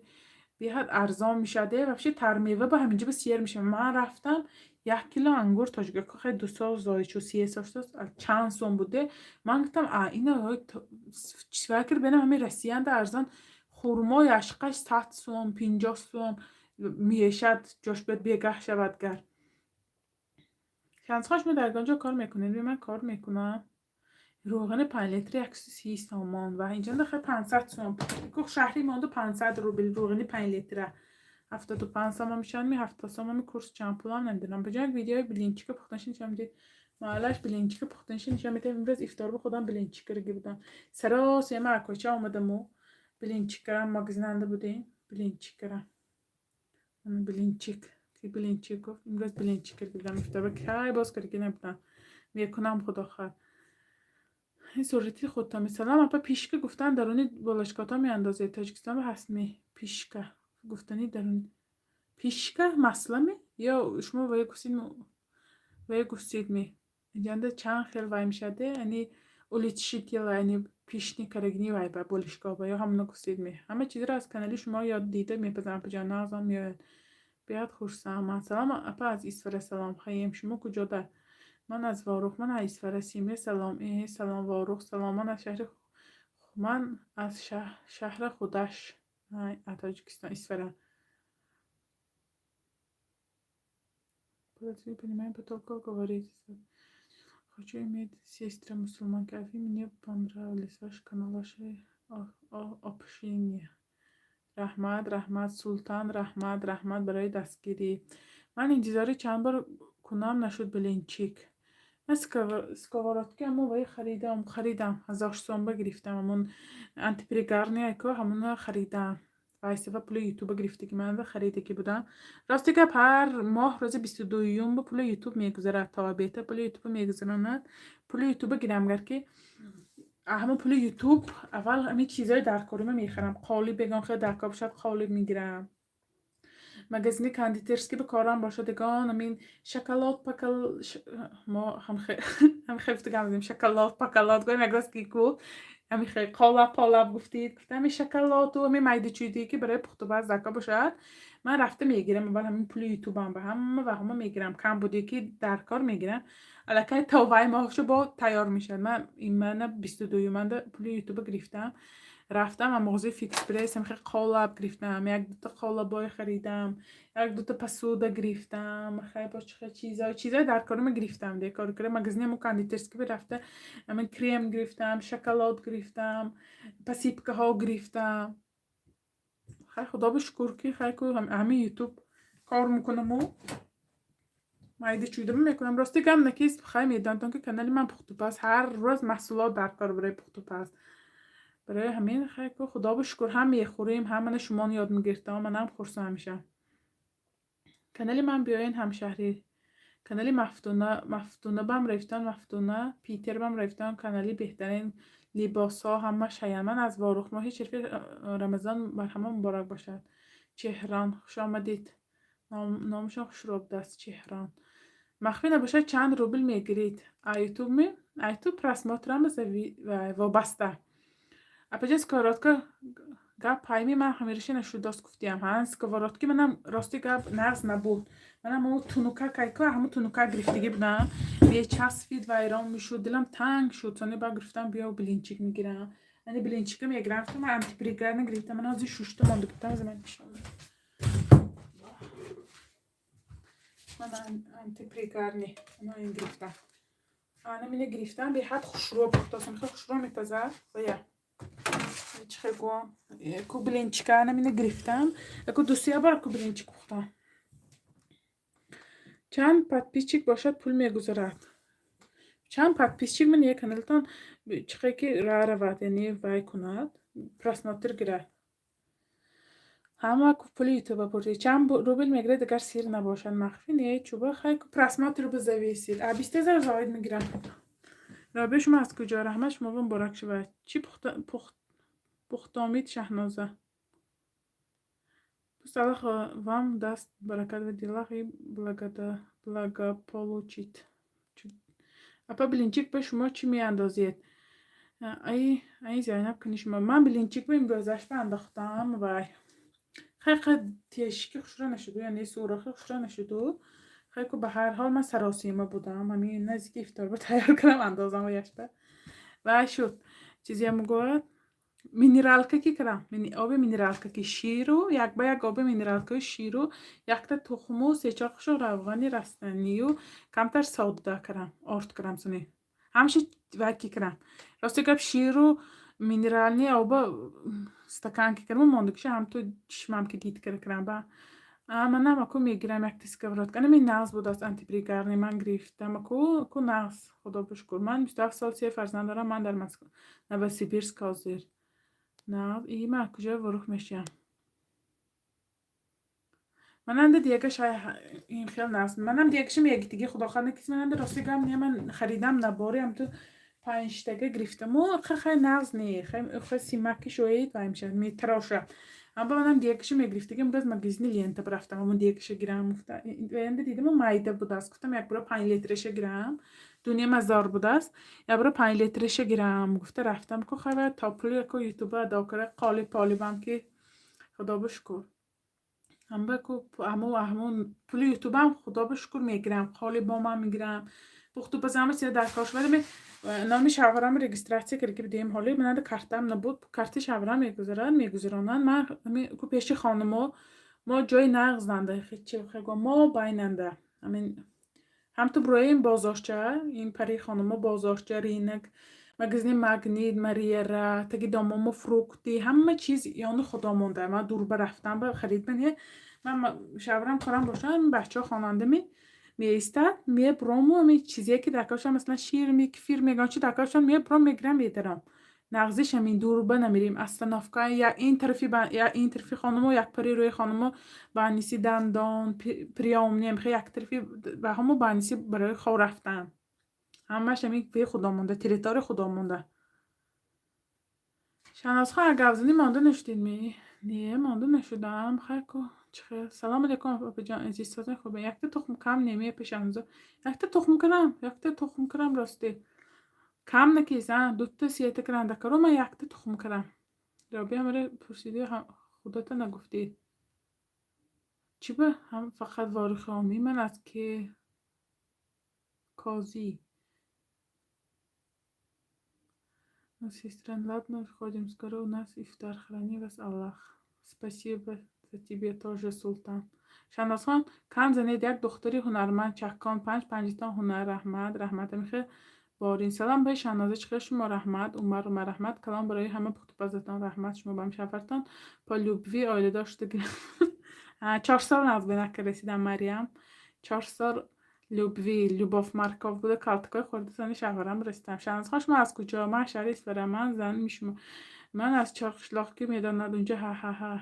беҳад арзон мешавад. Вообще тармева ба ҳаминҷа ба сер мешавад. Ман рафтам, 1 кило ангур тоҷикако хеле 2 сол зоид шуд, 3 сол шуд, чанд сом буде. Ман гуфтам, а ина фикр бинам, ҳамин Россиянда арзон. Хурмо яшқаш 100 сом, 50 сом мешад, ҷош бояд бегаҳ шавад гар. Чанд шумо дар ягон ҷо кор мекунед? Ман кор мекунам. Равғани 5 литри 130 сомон ва инҷа хел 500 сом. Шаҳри монду 500 рубл равғани 5 литра. 75 сомон мешавад, ми 70 сомон. Курс чанд пулам намедонам. Ба ҷои як видеои блинчика пухтанаши нишон медиҳед. Маълаш, блинчика пухтанаши нишон медиҳем. Имрӯз ифторба худам блинчик кардаги будам. Саросема аз кӯча омадаму блинчик кардам, магазинанда будем, блинчик кардам. Блинчик. Ки блинчик гуфт, имрӯз блинчик кардам, ифторба кай боз кардаги набудам, мекунам, худо хоҳад. Ин сурати худтон. Салом, апа, пишка гуфтан даруни болашкоҳо меандозед, Тоҷикистон ҳастми? Пишка гуфтани дарун пишка маслами ё шумо вая гуфтид, вая гуфтидми? Инҷанда чанд хел вай мешаде, яъне улучшитель, яъне пишни карагини вай ба болишгоҳ ба ё ҳамона гуфтидми? Ҳама чизро аз канали шумо ёд дида мепазам, апаҷон, нағзам меояд, беҳад хурсандам. Салом, апа, аз Исфара салом. Хаем, шумо куҷода? Ман аз Ворух. Ман аз Исфара. Симре, салом. Салом, Ворух, салом. Ман аз шаҳри, ман аз шаҳри худаш, Тоҷикистон, Исфара. Понимаем, потолков говорить. Хочу иметь сестры мусульманки, а вы мне понравились, ваш канал, ваше общение. Раҳмат, раҳмат, Султан, раҳмат, раҳмат барои дастгирӣ. Ман интизори чанд бор кунам, нашуд блинчик. Ман сковородки ҳамон ваи харидам, харидам, 1000 сомба гирифтам, ҳамон антипригарный ко, ҳамона харидам. Вайсава пули ютуба гирифтаги ман харидагӣ будам. Рости гап, ҳар моҳ рӯзи 22-юм пули ютуб мегузарад, то бета пули ютуба мегузаронад. Пули ютуба гирам, гар ки ҳамон пули ютуб аввал ҳамин чизҳои даркорима мехарам. Қолиб ягон хел даркор бошад, қолиб мегирам. Магазини кондитерский ба корам бошад, ягон ҳамин шоколад пакал, мо ҳамхел гуфта гап, шоколад пакалад гӯем, як рӯз ки гуфт, ҳамин хел қолаб полаб гуфтид, гуфтам ҳамин шоколаду ҳамин майдачӯйдие, ки барои пухтупаз даркор бошад, ман рафта мегирам. Аввал ҳамин пули ютубам ба ҳама ва ҳама мегирам, кам буде ки дар кор мегирам. Аллакай то вай моҳшо бо тайёр мешавад. Ман имана 22-юманда пули ютуба гирифтам, рафтам ва мағозаи Фикс Прайс ҳамхел қолаб гирифтам, як дута қолабҳое харидам, як дута посуда гирифтам, хай бо чӣ чизҳо, чизҳои дар корима гирифтам. Де кор кара магазини ҳамо кондитерский рафта, ҳамин крем гирифтам, шоколад гирифтам, посыпкаҳо гирифтам. Хай, худо ба шукр, ки хай ку ҳамин ютуб кор мекунаму майда чӯйдама мекунам. Рости гап, накиз, хай медонтон, ки канали ман пухтупаз, ҳар рӯз маҳсулот дар кор барои пухтупаз. Барои ҳамин, хай ку, худо ба шукр, ҳам мехӯрем, ҳам мана шумон ёд мегирифтам, манам хурсанд мешавам. Канали ман биёен, ҳамшаҳрӣ, канали Мафтуна, Мафтуна бам рафтан, Мафтуна Питер бам рафтан, канали беҳтарин, либосҳо ҳамаш ҳаян. Ман аз Ворух. Моҳи шарифи Рамазон бар ҳама муборак бошад. Чеҳрон, хуш омадед. Номашон хушрӯ будааст, Чеҳрон. Махфӣ набошад, чанд рубл мегиред а ютуб? Ми а ютуб просмотрам вобаста. Апаҷа, сковородка гап пайми, ман ҳамеша нашудост гуфтиям. Ҳа, сковородки манам, рости гап, нағз набуд. Манам ҳамо тунука кайко, ҳамо тунука гирифтагӣ будам, бечаспид, вайрон мешуд, дилам танг шуд. Сони ба гирифтам, биё, блинчик мегирам, яъне блинчика мегирам. Ман антипригарный гирифтам, ман ҳозир шушта монда гуфтам, аз ман нишон. Ман антипригарный ана ин гирифтам, ана мине гирифтам, беҳад хушрӯ пухтасам, хеле хушрӯ мепазад. Вая чӣ хел гӯям ку, блинчика ана мине гирифтам, яку дусия бор ку блинчик пухтам. Чанд подписчик бошад, пул мегузарад? Чанд подписчик ман як каналтон чӣ хел ки равад, яъне вай кунад, просмотр гирад, ҳама пули ютуба пурсид. Чанд рубл мегирад, агар сир набошад? Махфӣ не, чуба, хай, просмотр ба зависит, а 20 000 зоид мегирам. Рабиа, шумо аз куҷо? Раҳмат, шумо муборак шавад. Чӣ пухтомид, Шаҳноза? Пусть Аллах вам даст баракат в делах и благополучит. Апа, блинчик ба шумо чӣ меандозед? Ай Зайнаб, кани шумо. Ман блинчик ба имрӯзаш ба андохтам, вай хай қад тешики хушро нашуду, яъне сурохи хушро нашуду. Хай ку, ба ҳар ҳол ман саросима будам, ҳамин наздики ифторба тайёр кардам, андозам ваяшба, вай шуд. Чизе мегӯяд, минералка ки кардам, оби минералка ки ширу як ба як оби минералкаи ширу, якта тухму, сечор қошуқ равғани растанию, камтар содда кардам, орд кардам, суни ҳамаша вай ки кардам. Рости гап, ширу минеральный оба стакан ки кардам, мондагиша ҳамту чишмам ки дид кара кардам. Ба манам аку мегирам якта сковородка, анами нағз будааст, антипригарный ман гирифтам, аку ку нағз, худо ба шукр. Ман 27 сол, се фарзанд дорам, ман дар Новосибирск ҳозир. Нағз, и ман куҷо Ворух мешиям. Мананда диягаш ин хел наст. Манам диягаши мегитиги, худоханда кис мананда, рости гам не, ман харидам набори ам ту панҷтага гирифтаму хай, нағз не, хай симаки шоед ваймша метароша. Амба манам диягаши мегирифтиги. Имрӯз магазини Лента рафтам, амон диягиша гирам гуфта, янда дидаму майда будааст. Гуфтам, як бора 5 литраша гирам, дунё мазор будааст, як бора 5 литраша гирам гуфта рафтам ку. Хай, то пули ку ютуба адо кара, қолиб полибам ки, худо ба шукр, амба ку ҳамун пули ютубам, худо ба шукр, мегирам, қолибомам мегирам, пухту пазама чиза дар кор шуда. Номи шавҳарам регистрация карда будем, ҳоли мананда картам набуд, карти шавҳарам мегузарад, мегузаронанд. Ман ку пеши хонамо мо ҷои нағз нанда, мо байнанда амин ҳамту буроем бозорча, ин пари хонамо бозорча, рынок, магазини Магнит, Мариера, таги домомо фрукты, ҳама чиз ёни худо монда. Ман дурба рафтам ба харид бане, ман шавҳарам корам бошам, бачаҳо хонандами меистад, мебурому ами чизе ки дар коршам, масалан, шир ми, кефир меган, чи дар коршам, мебурам, мегирам, медарам. Нағзиш ҳамин, дурба намерим, остановка ин тарафи, ин тарафи хонамо, як пари рӯи хонамо баниси дандон, приёмный, як тарафи ба ҳамо баниси барои хоб рафтан, ҳамааш ҳамин пи худо монда, территория худо монда. Шаҳнозхон, гапзанӣ монда нашудед ми? Не, монда нашудам, хайр ку, чӣ хел. Салом алейкум, апаҷон азиз, созен, хубе? Якта тухм кам немия пешанзо? Якта тухм кунам, якта тухм кунам, рости кам накиса, дута сета кунам дакаро, ман якта тухм кунам. Робия, ҳамаро пурсидӣ, худата нагуфтӣ. Чӣ ба ҳам фақат ворихомӣ? Ман аз ки козӣ. Сестра, ладно, ходим, скоро у нас ифтар, храни вас Аллах. Спасибо за тебе тоже, Султан. Шаҳнозхон, кам занед, як духтари ҳунарманд чаккон, панҷ панҷитон ҳунар, раҳмат, раҳмат, амихе борин. Салом баи Шаҳноза, чӣ хел шумо, раҳмат, Умар, Умар, раҳмат, калом барои ҳама пухтупазатон, раҳмат, шумо ба ҳамшафартон по любви оиладор шуда. 4 сол назбинака расидам, Марьям, 4 сол любви, любовь морковь буда, калтакои хӯрда зани шавҳарам расидам. Шаҳнозхон, шумо аз куҷо? Ман шаҳри Исфара, ман зани шумо, ман аз Чорқишлоқ, ки медонад унҷо, ҳа-ҳа-ҳа.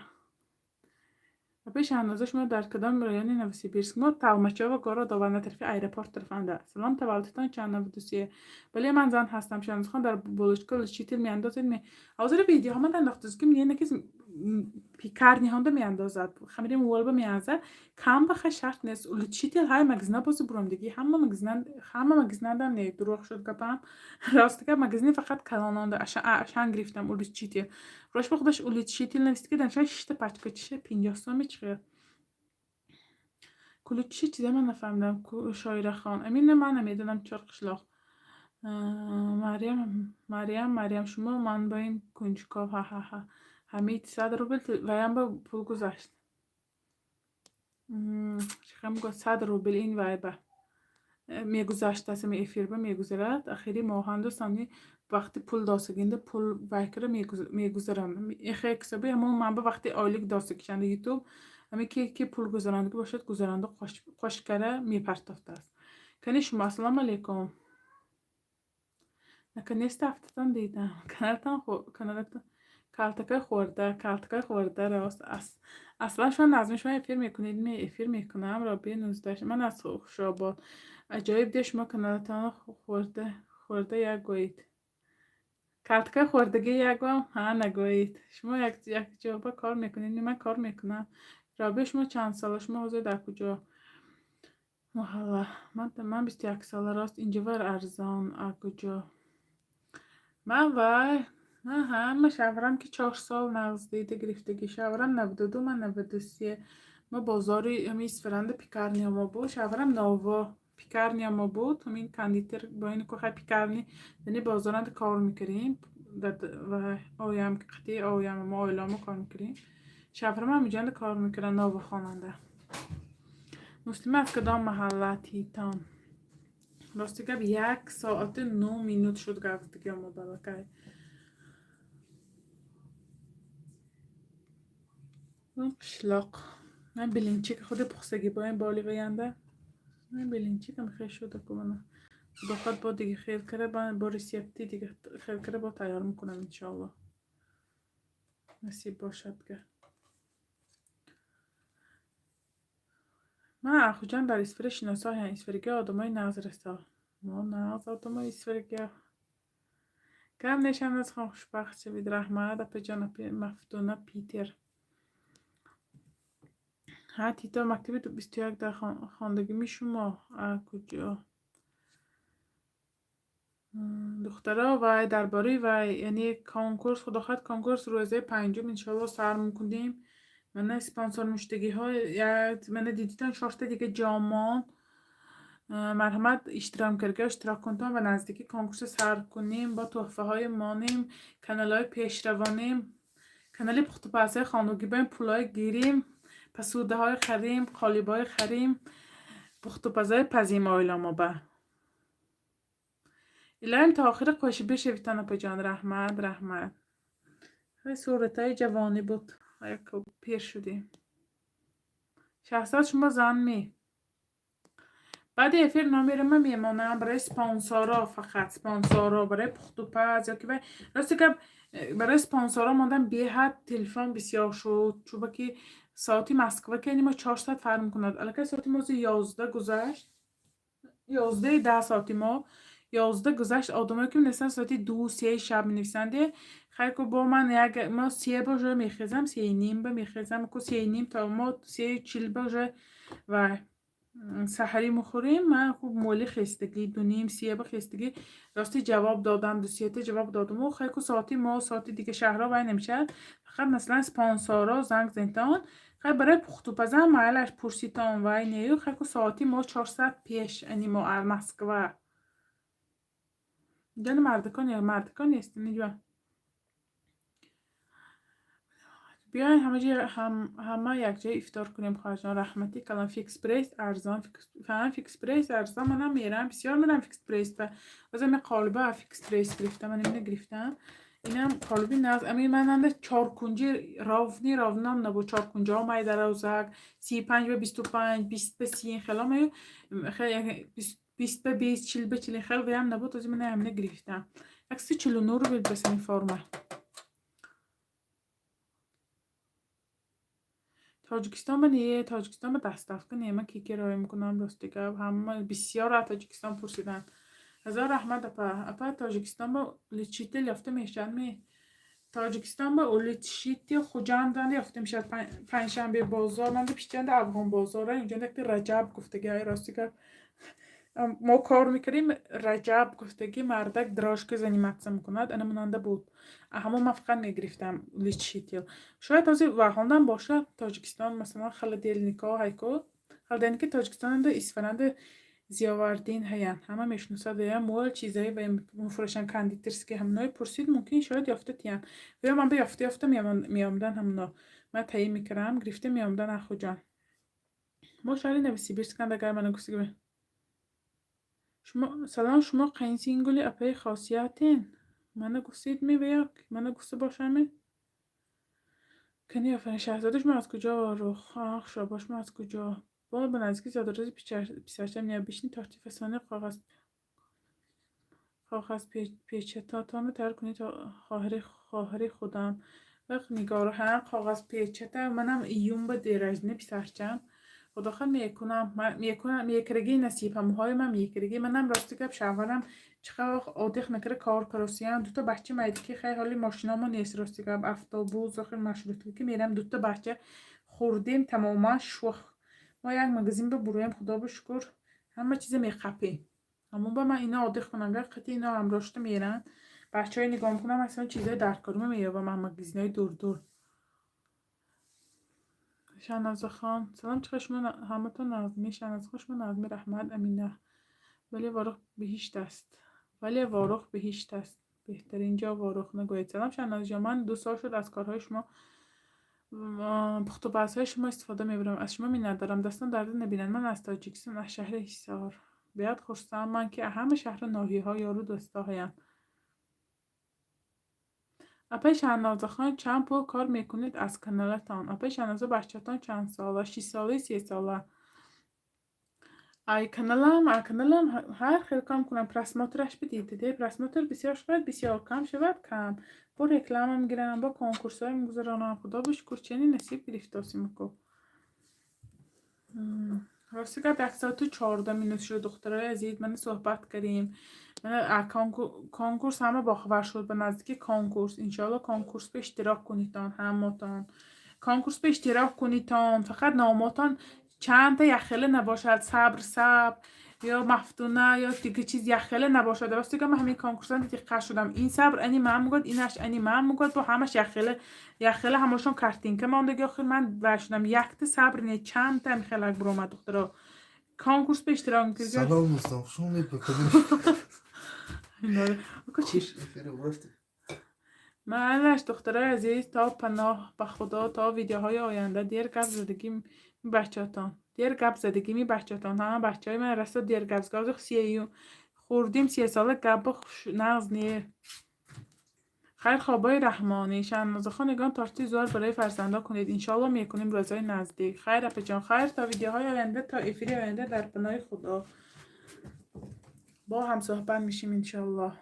Апаи Шаҳноза, шумо дар кадом райони Новосибирск? Мо Толмачёво, городова, на тарафи аэропорт тарафанда. Салом, таваллудтон чанд? 93. Бале, ман зан ҳастам. Шаҳнозхон, дар булочка увеличитель меандозед? Ҳозир видеоҳо ман андохтаз, ки мне ки пекарня ҳонда меандозад, хамири муволба меанзад, кам баха шарт нест. Увеличитель ҳай магазина бози буром диги, ҳама магазина, ҳама магазинадам не, дурӯғ шуд гапам. Рости гап, магазини фақат калононда ашан гирифтам увеличитель. Рош ба худаш увеличитель навист, ки даншан шишта пачка чиша 50 соми чихел. Кулучи чизе ман нафаҳмидам, Шоирахон. Амина, ман намедонам Чорқишлоқ. Марьям, Марьям, Марьям, шумо ман ба ин кунҷков, ҳа-ҳа-ҳа. Ҳамид, 100 рубл ваям ба пул гузашт. Чихел мегӯяд, 100 рубл ин вай ба мегузашт, ами эфир ба мегузарад. Ахири моҳанду сани вақти пул досагинда пул вай кара мегузаранд. Эхе ҳисоби ҳамон ман ба вақти ойлик досагишанда ютуб, ами ки пул гузарондагӣ бошад, гузаронда қошкара мепартофтааст. Кани шумо, ассалому алайкум. Наконец-то ҳафтатон дидам. Каналатон калтакай хӯрда, калтакай хӯрда, рост. Аслан шумо назми шумо эфир мекунед? Ме эфир мекунам, Робия 19. Ман аз Хушобод. Аҷоиб де, шумо каналатон хӯрда, хӯрда як гӯед. Калтакай хӯрдагӣ ягом ҳа нагӯед. Шумо як ҷоба кор мекунед? Ман кор мекунам. Робия, шумо чанд сола? Шумо ҳозир дар куҷо? Маҳалла. Ман 21 сола, рост, инҷавар арзон. А куҷо? Ман вай, ман ҳама шавҳарам ки 4 сол нағз дида гирифтагӣ. Шавҳарам 92, ман 93. Мо бозори ҳамин Исфаранда пекарня мо буд. Шавҳарам Ново пекарня мо буд. Ҳамин кондитер бо ин кухай пекарня, яъне бозоранда кор мекардем. Ва оям қатъи оям мо оиламо кор мекардем. Шавҳарам ҳамиҷанда кор мекард, Ново хонанда. Муслима, аз кадом маҳалла титон? Рости гап, 1 соату 9 минут шуд гап мо балакай. Қишлоқ. Ман блинчик худи пухтагӣ бо ин болиғиянда. Ман блинчикам хел шуда ку мана. Худо хоҳад, бо дига хел кара, бо рецепти дига хел кара бо тайёр мекунам, иншоалло. Насиб бошад га. Ман Ахуҷанд, дар Исфара шиносоҳем. Исфарагиҳо одамои нағз расо. Мо нағз одамои Исфарагиҳо. Гап нешам, хон, хушбахт шавед. Раҳмат, апаҷон, апи Мафтуна Питер. Ҳа, Тито, мактаби 21 дар хондагими шумо куҷо? Духтаро, вай дар бораи вай, яъне конкурс, худо хоҳад, конкурс рӯзаи панҷум, иншоалло, сар мекунем. Мана спонсор муштагиҳо, мана дидитон, чорта дига ҷомон. Марҳамат, иштирок карга иштирок кунтон ва наздики конкурса сар кунем, бо тӯҳфаҳои монем, каналҳои пешравонем, канали пухтупазҳои хонагӣ боем, пулҳои гирем, посудаҳои харем, қолибҳои харем, пухтупазҳои пазим оиламо ба. Илоҳим, то охири қоши бишавитон, апаҷон, раҳмат, раҳмат. Суратҳои ҷавонӣ буд, пир шудем. Шаҳзод, шумо зан ме? Баъди эфир номери ма мемонам барои спонсорро, фақат спонсорро, барои пухтупаз ё ки вай. Рости гап, барои спонсорро мондам, беҳад телефон бисёр шуд, чунки соати Москва ки мо 4 соат фарқ мекунад. Аллакай соати мо 11 гузашт, 11:10, соати мо 11 гузашт. Одамое ки менависанд, соати 2-3 шаб менависанде. Хайр ку, бо ман як мо се ба уже мехезам, 3:30 ба мехезам ку, 3:30 то мо 3:40 ба уже вай саҳарӣ мехӯрем. Ман хуб моли хестагӣ 2:30, се ба хестагӣ, рости ҷавоб додам, ду сета ҷавоб додаму хайр ку, соати мо соати дига шаҳрҳо вай намешавад. Фақат масалан спонсорро занг занитон. Хайр, барои пухтупазам майлаш, пурситон, вай нею. Хайр ку, соати мо 4 соат пеш, ани мо Москва. Ҷони мардакон ё мардакон нестем иҷо. Биёен ҳама якҷоя ифтор кунем, хоҳарҷон. Раҳмати калон. Фикс прайс арзон, фикс прайс арзон. Манам мерам, бисёр мерам фикс прайс ба. Бозам ин қолиба фикс прайс гирифтам, ман ина гирифтам. Инам қолиби нағз. Ами мананда чоркунҷи ровный ровнам набуд. Чоркунҷаҳо майдаравзак, 35 ба 25, 20 ба 30 ин хело маю, 20 ба 20, 40 ба 40 ин хел ваям набуд. Ози ман ҳамина гирифтам. 149 рубл бас ин форма. Тоҷикистон ба не, Тоҷикистон ба доставка не, ман ки роя мекунам, рости гап, ҳама бисёр аз Тоҷикистон пурсиданд. Ҳазор раҳмат, апа. Апа, Тоҷикистон ба утлучитель ёфта мешавад ме? Тоҷикистон ба утлучитель Хуҷанданда ёфта мешавад, Панҷшанбе бозор, манда пишчанда Афғон бозора, инҷо якта Раҷаб гуфтаги, ай рости гап, мо кор мекардем, Раҷаб гуфтаги мардак дрожка заниматься мекунад, ана монанда буд. Ҳамон ман фақат мегирифтам утлучитель. Шояд ҳозир ваҳондам бошад Тоҷикистон, масалан холодильникҳо ҳайку, холодильники Тоҷикистонанда Исфаранда Зиёвардин ҳаян, ҳама мешиносад, ва мол чизае ва мефурӯшанд, кондитерский, ҳамоное пурсид, мумкин шояд ёфта тиянд. Ва ё ман ба ёфта ёфта меомадан, ҳамоно ман таъин мекардам, гирифта меомадан Ахуҷон. Мо шаҳри Новосибирсканд, агар мана гуфтагӣ. Шумо салом, шумо қайнсингули апаи хосиятен? Мана гуфтед ме ва ё мана гуфта бошаме? Кани офарин. Шаҳзода, шумо аз куҷо? Рух хушобо, шумо аз куҷо? Бо ба наздики зодрӯзи писарчам необычный торти фасони коғазпечататонро тайёр кунед, хоҳари худам. Вақт нигоро ҳам коғазпечата манам июн ба день рождения писарчам. Худо хоҳад, мекунам, мекунам, мекарагӣ насиб ҳамоҳои ман мекарагӣ. Манам рости гап, шавҳарам чӣ қадр вақт отдых накарда кор каросиям. Дута бача майдики, хай ҳоли мошиномо нест, рости гап, автобус, охир маршрутка ки мерам, дута бача хурдем, тамоман шӯх. Мо як магазин ба буроем, худо ба шукр, ҳама чиза меқапем. Ҳамон ба ман ино отдых кунам, гар қати ино ҳамроҳ шуда меранд. Бачаҳое нигоҳ мекунам, аслан чизҳои даркорима меёбам аз магазинҳои дур-дур. Шаҳнозахон, салом, чӣ қадр шумо ҳаматон нағзмӣ? Шаҳнозахон, шумо нағзмӣ, раҳмат, Амина. Вале Ворух биҳишт аст. Вале Ворух биҳишт аст. Беҳтарин ҷо Ворух нагӯед. Салом, Шаҳнозҷон, ман 2 сол шуд аз корҳои шумо, пухтупазҳои шумо истифода мебарам. Аз шумо миннатдорам. Дастон дарда набинанд. Ман аз Тоҷикистон, аз шаҳри Ҳисор. Беҳад хурсанд ман, ки ҳама шаҳру ноҳияҳо ёру дӯстоҳоям. Апаи Шаҳнозахон, чанд пул кор мекунед аз каналатон? Апаи Шаҳноза, бачаатон чанд сола? 6 солаю 3 сола. Ай каналам, ай каналам ҳар хел кор мекунам, просмотраш бидиде, просмотр бисёр шавад бисёр, кам шавад кам. Бо реклама мегирам, бо конкурсҳое мегузаронам. Худо ба шукр, ченин насиб гирифтосим ку. Рости гап, 1 соату 14 минут шуд, духтарои азиз. Мана, суҳбат кардем. Мана, конкурс ҳама бохабар шуд. Ба наздики конкурс, иншоалло, конкурс ба иштирок кунитон ҳаматон. Конкурс ба иштирок кунитон, фақат номотон чандта яхеле набошад: Сабр, Сабр ё Мафтуна ё дига чиз яхеле набошад. Рости гап, ман ҳамин конкурсан диққат шудам: ин Сабр ани ман мегӯяд, инаш ани ман мегӯяд, бо ҳамаш яхеле яхеле, ҳамашон картинка мондаги. Охир ман вай шудам: якта Сабр не, чандта михелак биромад. Духтаро, конкурс ба иштирок мекунед. Салом, дӯстон, хуш омадед ба канали. Хуш эфири рафтем. Маълаш, духтарои азиз, то паноҳ ба Худо, то видеоҳои оянда. Дер гап задагӣ бачаатон, дер гап задагӣ ми бачаатон. Ҳама бачаҳои ман расо дер гап зад. Сию хурдим, 30 сола, гапи нағз не. Хайр, хобҳои раҳмонӣ. Шаҳнозахон, ягон торти зуҳр барои фарзандон кунед. Иншоалло, мекунем рӯзҳои наздик. Хайр, апаҷон, хайр, то видеоҳои оянда, то эфири оянда, дар паноҳи Худо. Бо ҳам суҳбат мешим, иншоаллоҳ.